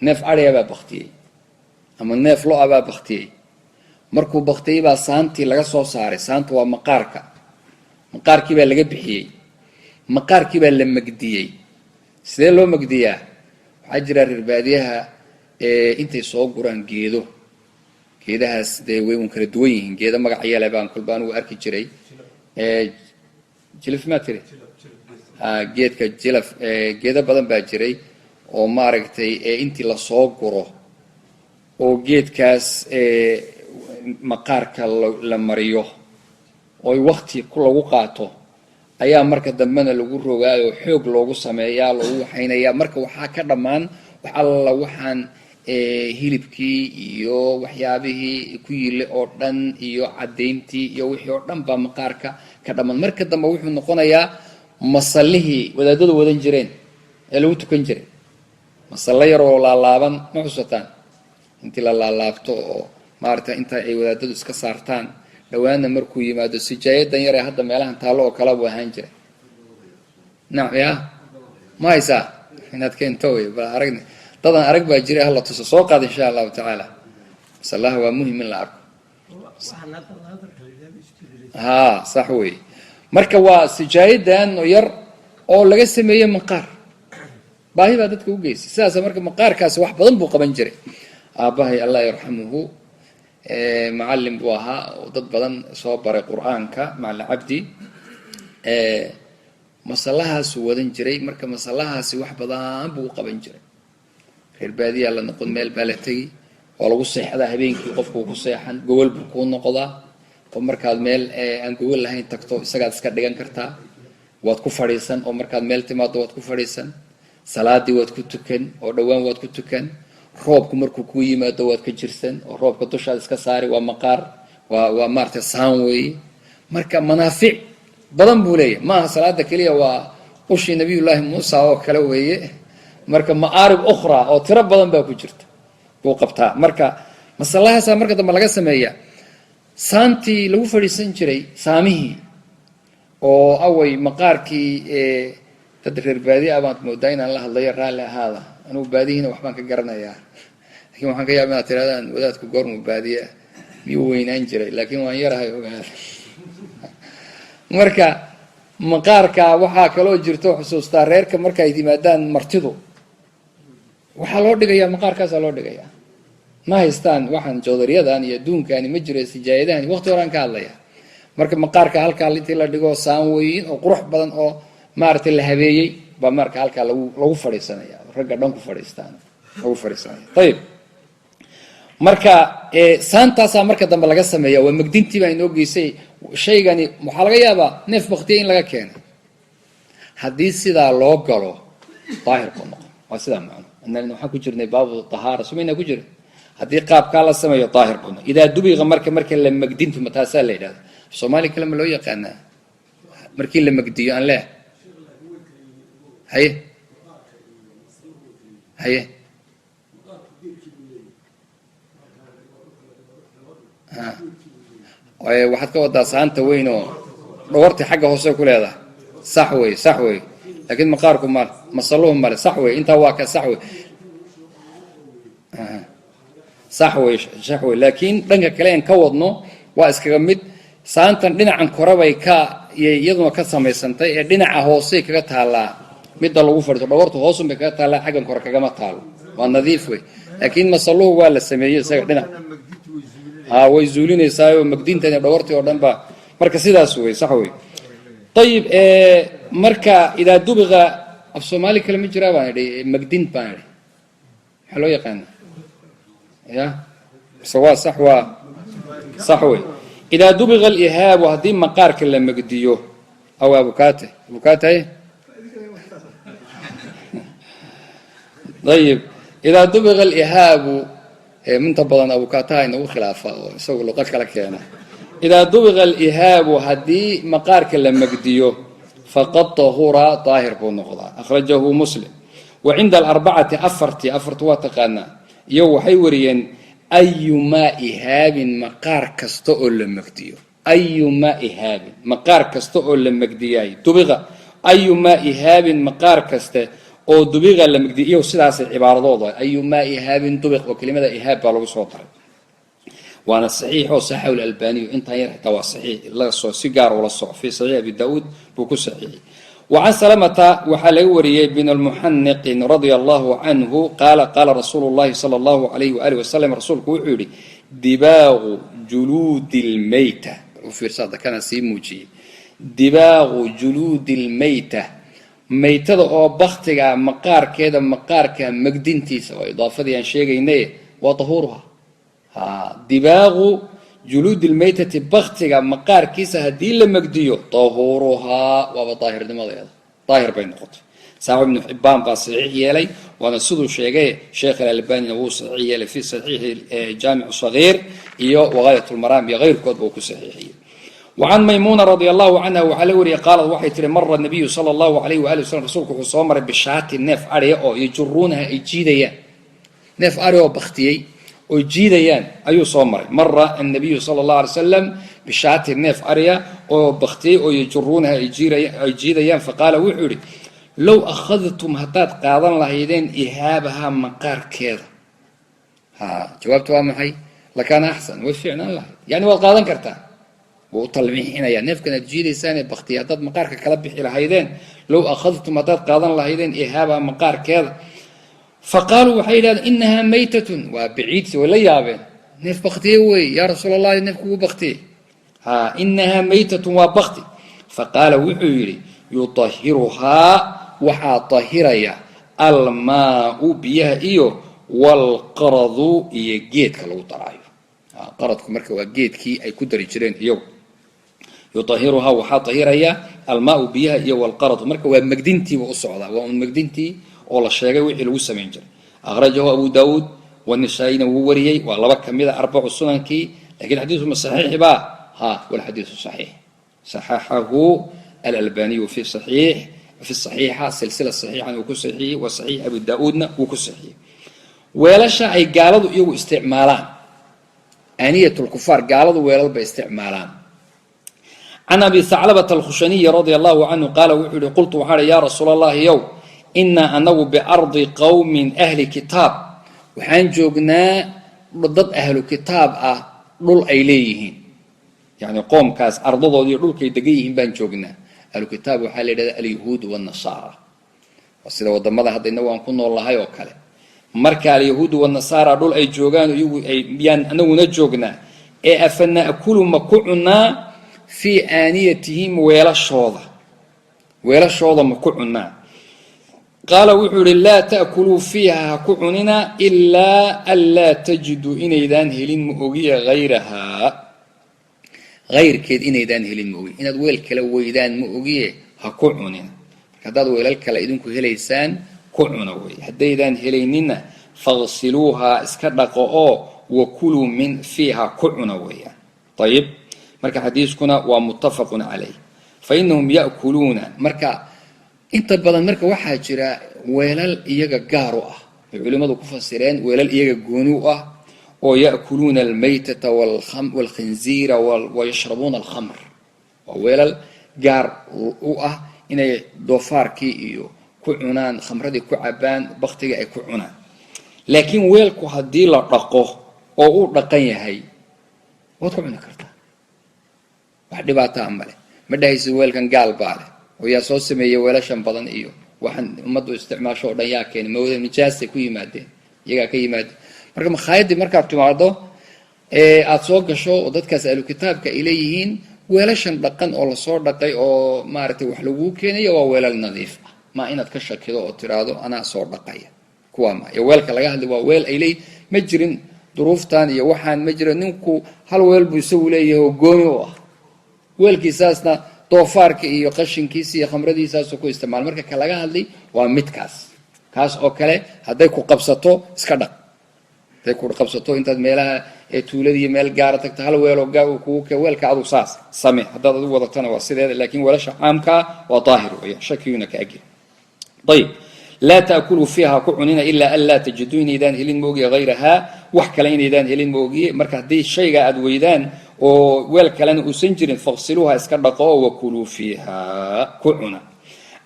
neef adhiga baa baktiyey ama neef lo-a baa baktiyey, markuu baktiyey baa saantii laga soo saaray. Saanta waa maqaarka, maqaarkii baa laga bixiyey, maqaarkii baa la magdiyey. Sidee loo magdiyaa? Waxaa jira reer baadiyaha intay soo guraan geedo, geedahaas dee way un kala duwan yihiin, geedo magac yeele baan kolba anugu arki jiray. Jilif maa tiri? Geedka jilaf, geedo badan baa jiray oo maaragtay intii lasoo guro oo geedkaas maqaarka la mariyo ooy wakti lagu qaato ayaa marka dambena lagu rogaayoo xoog loogu sameeyaa, loogu waxaynayaa. Marka waxaa ka dhammaan wax alla waxaan hilibkii iyo waxyaabihii ku yile oo dhan iyo caddayntii iyo wixii oo dhan baa maqaarka ka dhammaan. Marka dambe wuxuu noqonayaa masallihii wadaadadu wadan jireen ee lagu tukan jiray, masallo yar oo laalaaban, ma xusataan? Intii la laalaabto oo maaragta inta ay wadaadadu iska saartaan, dhawaanna markuu yimaado sijaayadan yar ee hadda meelahan taallo oo kala buu ahaan jiray. Nacam, ya ma haysaa inaad keento wey, bal aragni dadan arag baa jiray, hala tuso, soo qaad insha allahu tacaala. Masallaha waa muhim in la arko. Ha, sax wey. Marka waa sijaayadan yar oo laga sameeyey maqaar, baahi baa dadka u geysay sidaas. Marka maqaarkaasi wax badan buu qaban jiray. Aabbahay allah yarxamuhu macalin buu ahaa oo dad badan soo baray Qur-aanka, macalin Cabdi. Masallahaasuu wadan jiray. Marka masallahaasi wax badan buu u qaban jiray. Reer baadiyaa la noqon, meel baa la tegi, waa lagu seexdaa habeenkii, qofkuu ku seexan, gogol buu kuu noqdaa, oo markaad meel aan gogol lahayn tagto isagaad iska dhigan kartaa, waad ku fadhiisan, oo markaad meel timaado waad ku fadhiisan, salaadii waad ku tukan oo dhowaan waad ku tukan, roobku markuu kuu yimaado waad ka jirsan oo roobka dushaad iska saari. Waa maqaar, waa maaragtay saan weeye. Marka manaafic badan buu leeyahay, maaha salaada keliya, waa ushii Nabiyullaahi Muusa oo kale weeye. Marka ma'aarib ukhra oo tiro badan baa ku jirta buu qabtaa. Marka masalahaasaa marka dambe laga sameeya saantii lagu fadhiisan jiray, saamihii oo away maqaarkii. Dad reer baadiya ah baad moodaa inaan la hadlayo, raalli ahaada, anugu baadihiina waxbaan ka garanayaa, lakin waxaan ka yaaba inaad tirahdaan wadaadku goormuu baadiye, miyuu weynaan jiray? Laakiin waan yarahay, ogaada. Marka maqaarka waxaa kaloo jirto, xusuustaa reerka markaay yimaadaan martidu, waxaa loo dhigayaa maqaarkaasaa loo dhigayaa. Ma haystaan waxaan joodariyadan iyo adduunkani ma jiro, sijaayadahani, waqti horaan ka hadlaya. Marka maqaarka halkaa intii la dhigo saan weyn oo qurux badan oo maaragtay la habeeyey baa marka halkaa lagu fadhiisanaya, ragga dhan ku fadhiistaan, lagu fadhiisanaya. Ayib, marka saantaasaa marka dambe laga sameeya, waa magdintii baa inoo geysay. Shaygani waxaa laga yaabaa neef baktiya in laga keenay, haddii sidaa loo galo daahir buu noqon. Waa sidaa macno. Waxaan ku jirnay baabu tahaara, sumayna ku jira. Haddii qaabkaa la sameeyo daahir buu noqon. Idaa dubiqa, marka la magdintu ma taasaa la yidhahda? Soomaali kale ma loo yaqaanaa markii la magdiyo? Aan leeh, haye haye. Waxaad ka wadaa saanta weyn oo dhawarti xagga hoose ku leedahay. Sax wey, sax wey, laakiin maqaarku male, masaluhu male. Sax wey, intaa waa ka sax wey, sax wey, sax wey. Laakiin dhanka kale en ka wadno waa iskaga mid. Saantan dhinacan korebay ka iyaduna ka samaysantay ee dhinaca hoosey kaga taallaa midda lagu fadhiisto, dhawartu hoosun bay kaga taallaa, xaggan kore kagama taalo, waa nadiif wey. Laakiin masaluhu waa la sameeyey isaga dhinac, ha, way zuulinaysaayoo magdintani dhawartii oo dhan ba. Marka sidaas wey, sax wey. Ayib, marka idaa dubiqa, af soomaali kale ma jiraa baan idhi? Magdin baan idhi, maxaa loo yaqaana? Ya, mise waa sax? Waa sax wey. Idaa dubiqa alihaabu, haddii maqaarka la magdiyo. Aw abukate, abukate. Ayib, idaa dubiqa alihaabu, inta badan abukaataha inagu khilaafa oo isagu luqo kala keena. Idaa dubiqa alihaabu, haddii maqaarka la megdiyo, faqad tahura, daahir buu noqdaa. Akhrajahu Muslim. Wa cinda alarbacati, afartii, afartu waa taqaanaa, iyo waxay wariyeen ayumaa ihaabin, maqaar kasta oo la megdiyo. Ayumaa ihaabin, maqaar kasta oo la megdiyaay, dubiqa, ayumaa ihaabin, maqaar kaste oo dubiqa la megdiyo, iyo sidaasay cibaaradooda, ayumaa ihaabin dubiq, oo kelimada ihaab baa lagu soo daray. Waana saxiix oo saxahu lalbaniyu. Intaan yar xitaa waa saxiix, lasoo si gaar ula soco, fii saxiix Abi Daauud buu ku saxiixiyey. Wa can Salamata waxaa laga wariyey bin lmuxaniqin radia allahu canhu qaala qaala rasuulu llahi sala allahu alayh waaalih wasalam, rasuulku wuxuu yidhi: dibaaqu juluudi lmayta. U fiirsa hadda, kana sii muujiyey. Dibaaqu juluudi lmayta, maytada oo baktiga maqaarkeeda, maqaarka megdintiisa, waa idaafadii aan sheegaynay, waa tahuuruha. Dibaaqu juluudi lmaytati, baktiga maqaarkiisa haddii la megdiyo, tahuuruhaa, waaba daahirnimadeeda, daahir bay noqotay. Saaxib Ibnu Xibbaan baa saxiix yeelay, waana siduu sheegay. Sheekh Alalbanina wuu saxiix yeelay fi saxiixi Jaamic Sagiir iyo Wagaayat Lmaraam iyo keyrkoodba uu ku saxiixiyey. Wacan Maymuuna radia allahu canha waxaa la wariyey, qaalad waxay tihi: mara nabiyu sala allahu alayh waali wasalam, rasuulku wuxuu soo maray, bishaati, neef adhiya oo yajuruunaha, ay jiidayaan, neef adhi oo baktiyey oy jiidayaan ayuu soo maray. Mara annabiyu sala allahu alay salam bishaati, neef ariya oo baktiyey oo yajuruunaha, ay jiidayaan. Faqaala wuxuu yidhi: low akhadtum, haddaad qaadan lahaydeen, ihaabahaa, maqaarkeeda. Ha, jawaabta waa maxay? Lakaana axsan, way fiicnaan lahayd. Yani waad qaadan kartaa, wuu u talmiixinayaa. Neefkan aad jiidaysaanee baktiya haddaad maqaarka kala bixi lahaydeen, low akhadtum, haddaad qaadan lahaydeen, ihaabaha, maqaarkeeda. Fa qaaluu, waxay yidhahdeen: inahaa maytatun. Waa baciidsi, way la yaabeen. Neef baktiye wey, yaa rasuul allahi, neefku wuu baktiyey. Ha, inahaa maytatun, waa bakti. Fa qaala wuxuu yidhi: yutahiruhaa, waxaa tahiraya, almaau, biyaha, iyo walqaradu, iyo geedka lagu daraayo. Qaradku marka waa geedkii ay ku dari jireen iyagu. Yutahiruhaa, waxaa tahiraya, almaau, biyaha, iyo walqaradu. Marka waa megdintiiba u socdaa, waa un megdintii oo la sheegay wixii lagu samayn jiray. Akhrajahu Abu Daawuud wanisaa-ina wuu wariyey. Waa laba kamida arbacu sunankii. Lakin xadiisu ma saxiix ba? Ha, walxadiisu saxiix, saxaxahu alalbaniyu fi saxiix, fi saxiixa, silsila saxiixan uu ku saxiixiyey, wa saxiix Abi Daa-uudna wuu ku saxiixiyey. Weelasha ay gaaladu iyagu isticmaalaan, aaniyat lkufaar, gaaladu weelal bay isticmaalaan. Can Abi Thaclabata alkhushaniyi radia allahu canhu qaala wuxuu yihi: qultu, waxaa hi: yaa rasuul allahi yow, inaa anagu biardi qowmin ahli kitaab, waxaan joognaa dad ahlu kitaab ah dhul ay leeyihiin, yani qoomkaas ardadoodi iyo dhulkay degan yihiin baan joognaa. Ahlu kitaab waxaa la yidhahda alyahuud wanasaara, waa sida wadamada hadda inagu aan ku nool nahay oo kale. Marka alyahuudu wanasaara dhul ay joogaan iyagu ay yaan anaguna joognaa, ee afa na'kulu, ma ku cunaa, fii aaniyatihim, weelashooda, weelashooda ma ku cunaa? Qaala wuxuu yihi: laa ta'kuluu fiiha, ha ku cunina, ilaa anlaa tajiduu, inaydaan helin ma ogiya, hayrahaa, hayrkeed inaydaan helin ma ogiye, inaad weel kale weydaan ma ogiye, ha ku cunina. Marka haddaad weelal kale idinku helaysaan, ku cuna wey. Haddaydaan helaynina, faqsiluuhaa, iska dhaqo oo, wakuluu min fiiha, ku cuna weeyaan. Ayib, marka xadiiskuna waa muttafaqun calayh. Fa inahum ya'kuluuna. Marka inta badan marka waxaa jira weelal iyaga gaar u ah, ay culimmadu ku fasireen weelal iyaga gooni u ah, oo ya'kuluuna almaytata waalkhinziira wayashrabuuna alkhamr. Waa weelal gaar u ah inay doofaarkii iyo ku cunaan, khamradii ku cabaan, baktigii ay ku cunaan. Laakiin weelku haddii la dhaqo oo uu dhaqan yahay, waad ku cuni kartaa, wax dhibaataa male. Ma dhahaysid weelkan gaal baa leh oo yaa soo sameeyey weelashan badan iyo waxaan ummaddu isticmaasho oo dhan yaa keenay? Mawada nijaasay ku yimaadeen, iyagaa ka yimaadeen. Marka makhaayadii markaad timaado ee aada soo gasho oo dadkaas ahlu kitaabka ay leeyihiin, weelashan dhaqan oo lasoo dhaqay oo maaragtay wax laguu keenayo, waa weelal nadiif ah. Ma inaad ka shakido oo tiraahdo anaa soo dhaqaya kuwaa ma. Iyo weelka laga hadlay waa weel ay leeyihin. Ma jirin duruuftan iyo waxaan ma jiro. Ninku hal weel buu isagu leeyahay oo gooni u ah. Weelkiisaasna doofaarka iyo qashinkiisa iyo khamradiisaasuu ku isticmaala. Marka ka laga hadlay waa midkaas, kaas oo kale. Hadday ku qabsato, iska dhaq. Hadday ku qabsato intaad meelaha Tuuladii meel gaara tagta, hal weeloo gaar uu kugu kee weelka, aduu saas same. Haddaad adigu wadatana waa sideeda, laakiin weelasha caamkaa waa daahir weya, shakiyuna ka agya. Ayib, laa taakuluu fiiha, ku cunina, ilaa an laa tajiduu, inaydaan helin moogiye, hayrahaa, wax kale inaydaan helin moogiye. Marka haddii shayga aad weydaan oo weel kalena uusan jirin, faqsiluuha, iska dhaqo, oo wakuluu fiiha, ku cuna.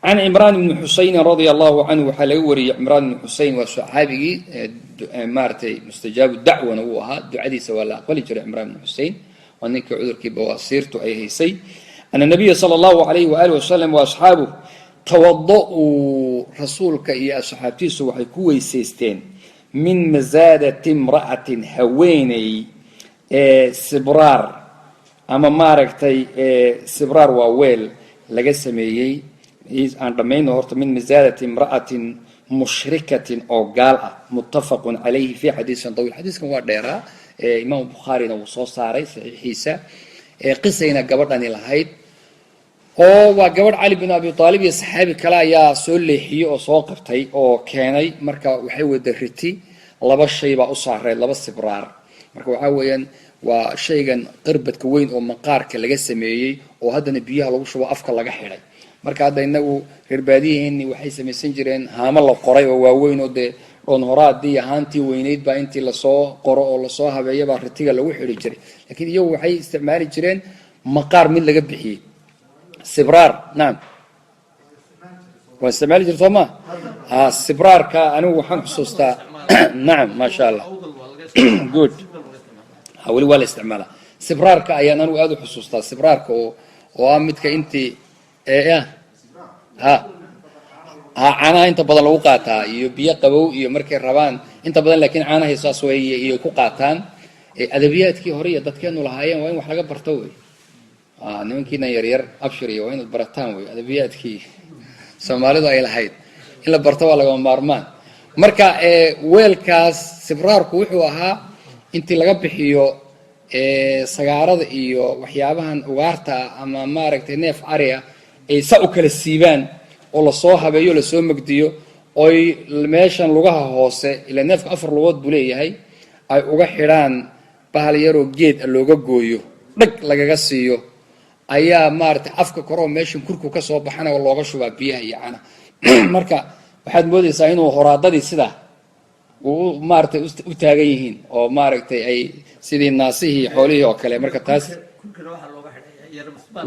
Can Cimraan ibni Xusaynin radia allahu canhu waxaa laga wariyey. Cimraan ibni Xuseyn waa saxaabigii maaratay mustajaabu dacwana wuu ahaa, ducadiisa waa la aqbali jiray. Cimraan ibni Xusein waa ninkii cudurkii bawaasiirtu ay haysay. Ana nabiya sala allahu alayhi waaalih wasalam wa asxaabuh tawada-uu, rasuulka iyo asxaabtiisu waxay ku weysaysteen min masaadati imra'atin, haweeney sibraar ama maaragtay sibraar waa weel laga sameeyey. Aan dhammayno horta. Min masaadati imra'atin mushrikatin, oo gaal ah. Muttafaqun calayhi fi xadiisin tawiil. Xadiiskan waa dheeraa, imaamu Bukhaarina wuu soo saaray saxiixiisa. Qisayna gabadhani lahayd, oo waa gabadh Cali bin Abi Aalib iyo saxaabi kale ayaa soo leexiyey oo soo qabtay oo keenay. Marka waxay wada riti, laba shay baa u saareed, laba sibraar. Marka waxaa weeyaan waa shaygan qirbadka weyn oo maqaarka laga sameeyey oo haddana biyaha lagu shubo, afka laga xidhay. Marka hadda inagu reer baadiyaheeni waxay samaysan jireen haamo la qoray oo waaweyn, oo dee dhoon horaadii haantii weyneyd baa intii lasoo qoro oo lasoo habeeyo baa ritiga lagu xidhi jiray. Laakiin iyagu waxay isticmaali jireen maqaar mid laga bixiyey, sibraar. Nacam, waa isticmaali jir, soo ma ha? Sibraarka anigu waxaan xusuustaa. Nacam, maasha Allah, good. Ha, weli waa la isticmaalaa sibraarka. Ayaan anigu aada u xusuustaa sibraarka oo ah midka intii ha ha caanaha inta badan lagu qaataa iyo biyo qabow iyo markay rabaan inta badan, laakiin caanahay saas way iyo ku qaataan. Adabiyaadkii hore iyo dadkeenu lahaayeen waa in wax laga barto wey. Nimankiina yaryar, abshir, iyo waa inaad barataan wey. Adabiyaadkii Soomaalidu ay lahayd in la barto waa lagama maarmaan. Marka weelkaas sibraarku wuxuu ahaa intii laga bixiyo sagaarada iyo waxyaabahan ugaarta ama maaragtay neef ariya ay sa u kala siibaan oo lasoo habeeyo, lasoo megdiyo, oy meeshan lugaha hoose, ila neefka afar lugood buu leeyahay, ay uga xidhaan bahal yaroo geed a looga gooyo, dhag lagaga siiyo, ayaa maaragtay afka koroo meeshan kurku ka soo baxana looga shubaa biyaha iyo cana. Marka waxaad moodaysaa inuu horaadadii sidaa uu maaragtay u taagan yihiin oo maaragtay ay sidii naasihii xoolihii oo kale. Marka taas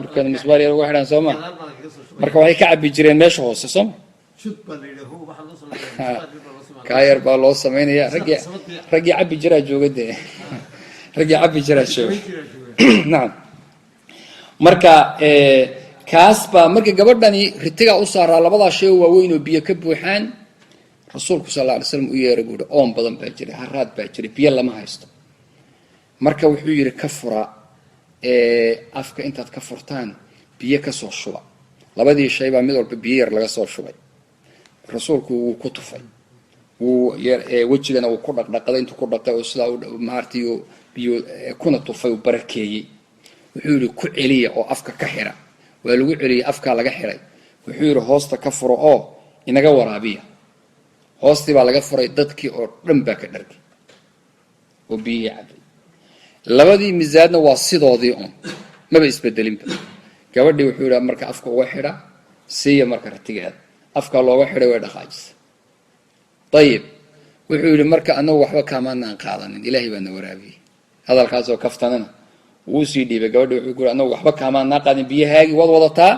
kurkana misbaar yar uga xidhaan, soo ma? Marka waxay ka cabi jireen meesha hoose, sooma? Kaa yar baa loo samaynaya. Raggii cabbi jiraa jooga dee, raggii cabbi jiraa jooga. Nacam. Marka kaas baa marka gabadhani ritigaa u saaraa labadaa shay oo waaweyn oo biyo ka buuxaan. Rasuulku sal alla alay slam u yeeray, buu yihi: "Oon badan baa jiray, haraad baa jiray, biyo lama haysto." Marka wuxuu yidhi: "Ka fura afka, intaad ka furtaan biyo kasoo shuba." Labadii shay baa mid walba biyo yar laga soo shubay. Rasuulku wuu ku tufay, wuu wejigana wuu ku dhaqdhaqaday. Intuu ku dhaqay oo sidaa maartay biyo kuna tufay, uu barakeeyey. Wuxuu yidhi: "Ku celiya oo afka ka xira." Waa lagu celiyey, afkaa laga xiray. Wuxuu yidhi: "Hoosta ka furo oo inaga waraabiya." Hoostii baa laga furay, dadkii oo dhan baa ka dhargay oo biyihii cabay. Labadii misaadna waa sidoodii un, maba isbedelinba. Gabadhii wuxuu yidhi: "Marka afka uga xidha, siiya." Marka ratigeeda afkaa looga xidhay, way dhaqaajisa. Ayib, wuxuu yidhi: "Marka anagu waxba kaamaanaan qaadanin, Ilaahay baa na waraabiyey." Hadalkaasoo kaftanana wuu sii dhiibay gabadhi. Wuxuu ku yidhi: "Anagu waxba kaamaanaa qaadin, biyahaagii waad wadataa,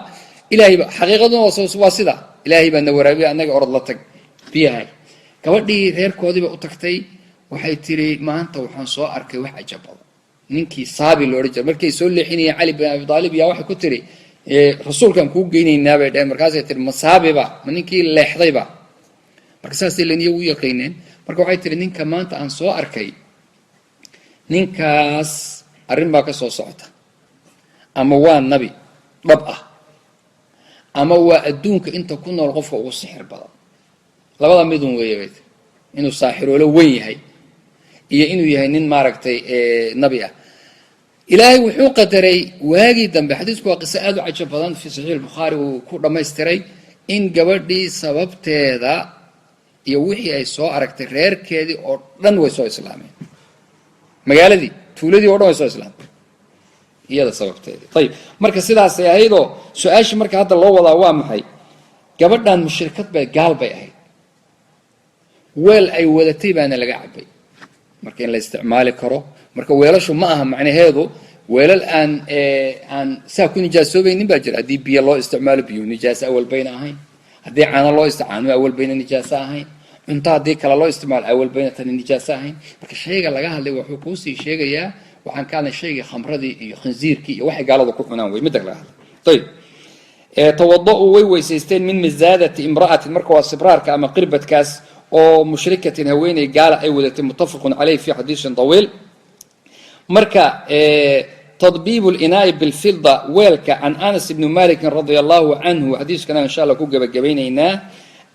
Ilaahay ba xaqiiqaduna waa sida Ilaahay baa na waraabiyey, annaga orod la tag biyahaagi." Gabadhii reerkoodiiba u tagtay. Waxay tiri: "Maanta waxaan soo arkay wax cajab badan." Ninkii Saabi la odhan jiray markay soo leexinayeen Cali bin Abi Aalib yaa waxay ku tiri: "Rasuulkaan kuu geynaynaa," bay dheheen. Markaasay tiri: "Ma Saabiba? Ma ninkii leexdayba?" Marka saasay len iyagu u yaqiineen. Marka waxay tiri: "Ninka maanta aan soo arkay, ninkaas arrin baa ka soo socota. Ama waa nabi dhab ah, ama waa adduunka inta ku nool qofka ugu sixir badan. Labada midun weeye," bay tiri, "inuu saaxiroolo weyn yahay iyo inuu yahay nin maaragtay nabi ah." Ilaahay wuxuu qadaray waagii dambe, xadiisku waa qiso aada u cajab badan, fi Saxiix Albukhaari uu ku dhammaystiray, in gabadhii sababteeda iyo wixii ay soo aragtay reerkeedii oo dhan way soo islaameen. Magaaladii, tuuladii o dhan way soo islaamtay iyada sababteedii. Ayib, marka sidaasay ahaydoo su-aashii marka hadda loo wadaa waa maxay? Gabadhan mushrikad bay, gaal bay ahayd, weel ay wadatay baana laga cabay. Marka in la isticmaali karo. Marka weelashu ma aha macnaheedu weelal aan saa ku nijaasoobaynin baa jira. Haddii biyo loo isticmaalo, biyuhu nijaaso awal bayna ahayn. Haddii caano loo caanuhu awal bayna nijaaso ahayn. Cunto haddii kale loo isticmaalo, awal bayna tani nijaaso ahayn. Marka shayga laga hadlay wuxuu kuusii sheegayaa, waxaan ka hadlay shaygii khamradii iyo khinziirkii iyo waxay gaalada ku cunaan wey midda laga hadlay. Ayib, tawada-uu, way weysaysteen, min mizaadati imra'atin, marka waa sibraarka ama qirbadkaas oo mushrikatin, haweeney gaala ay wadatay. Muttafaqun caleyh fi xadiisin طawiil. Marka tadbiib linaai bilfida, weelka. Can Anas ibni Malikin radia allahu canhu, xadiiskana insha Allah ku gebagabaynaynaa,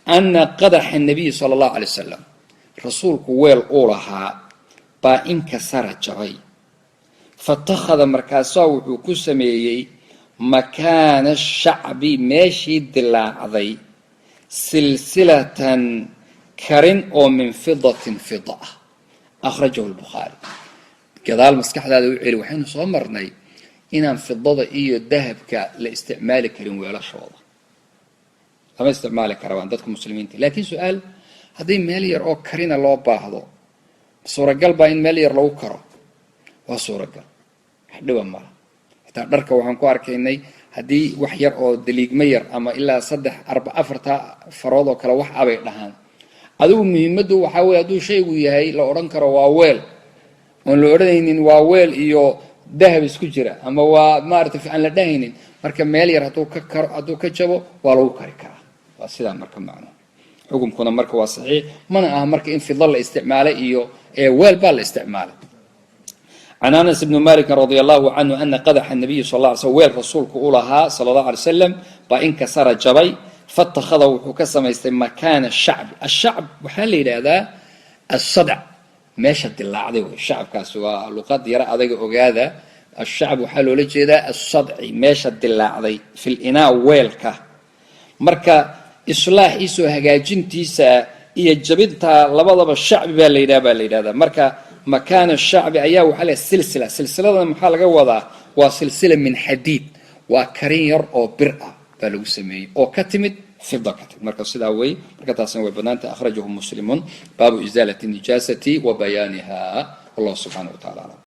ana qadaxa nabiy sala allahu alay wasalam, rasuulku weel uu lahaa baa inkasara, jabay. Fatakhada, markaasaa wuxuu ku sameeyey makaana shacbi, meeshii dilaacday, silsilatan, karin oo min fidatin, fida ah. Akhrajahu lbukhaari. Gadaal maskaxdaada u celi, waxaynu soo marnay inaan fidada iyo dahabka la isticmaali karin, weelashooda lama isticmaali karabaan dadka muslimiinta. Laakiin su-aal, haddii meel yar oo karina loo baahdo, suuragal baa in meel yar lagu karo? Waa suuragal, wax dhiba mala. Xitaa dharka waxaan ku arkaynay haddii wax yar oo daliigmo yar ama ilaa saddex, arba, afarta farood oo kale wax abay dhahaan. Adigu muhiimaddu waxaa weye hadduu shaygu yahay la odhan karo waa weel, oon la odhanaynin waa weel iyo dahab isku jira ama waa maarata aan la dhahaynin, marka meel yar hadduu ka karo, hadduu ka jabo, waa lagu kari karaa. Waa sidaa marka macno. Xukunkuna marka waa saxiix, mana aha marka in fida la isticmaalay iyo weel baa la isticmaalay. Can Anas bni Maliki radia allahu canhu ana qadaxa nabiyi sal la sl, weel rasuulku u lahaa sala allahu alay slam baa inkasara, jabay. Fatakhada, wuxuu ka samaystay makaana shacbi. Ashacb waxaa la yidhaahdaa assadc, meesha dilaacday wey. Shacabkaasi waa luqad yaro adaga, ogaada. Ashacb waxaa loola jeedaa assadci, meesha dilaacday, fil inaa, weelka. Marka islaaxiisoo hagaajintiisa iyo jabinta labadaba shacbi baa la yidhaha baa la yidhahdaa. Marka makaana shacbi ayaa waxaa la silsila. Silsiladana maxaa laga wadaa? Waa silsila min xadiid, waa karin yar oo bir ah baa lagu sameeyey oo ka timid fida, ka timid. Marka sidaa wey, marka taasna way banaantay. Akhrajahu Muslimun. Baabu isaalati nijaasati wa bayaaniha. Wallahu subxaana wa tacala aclam.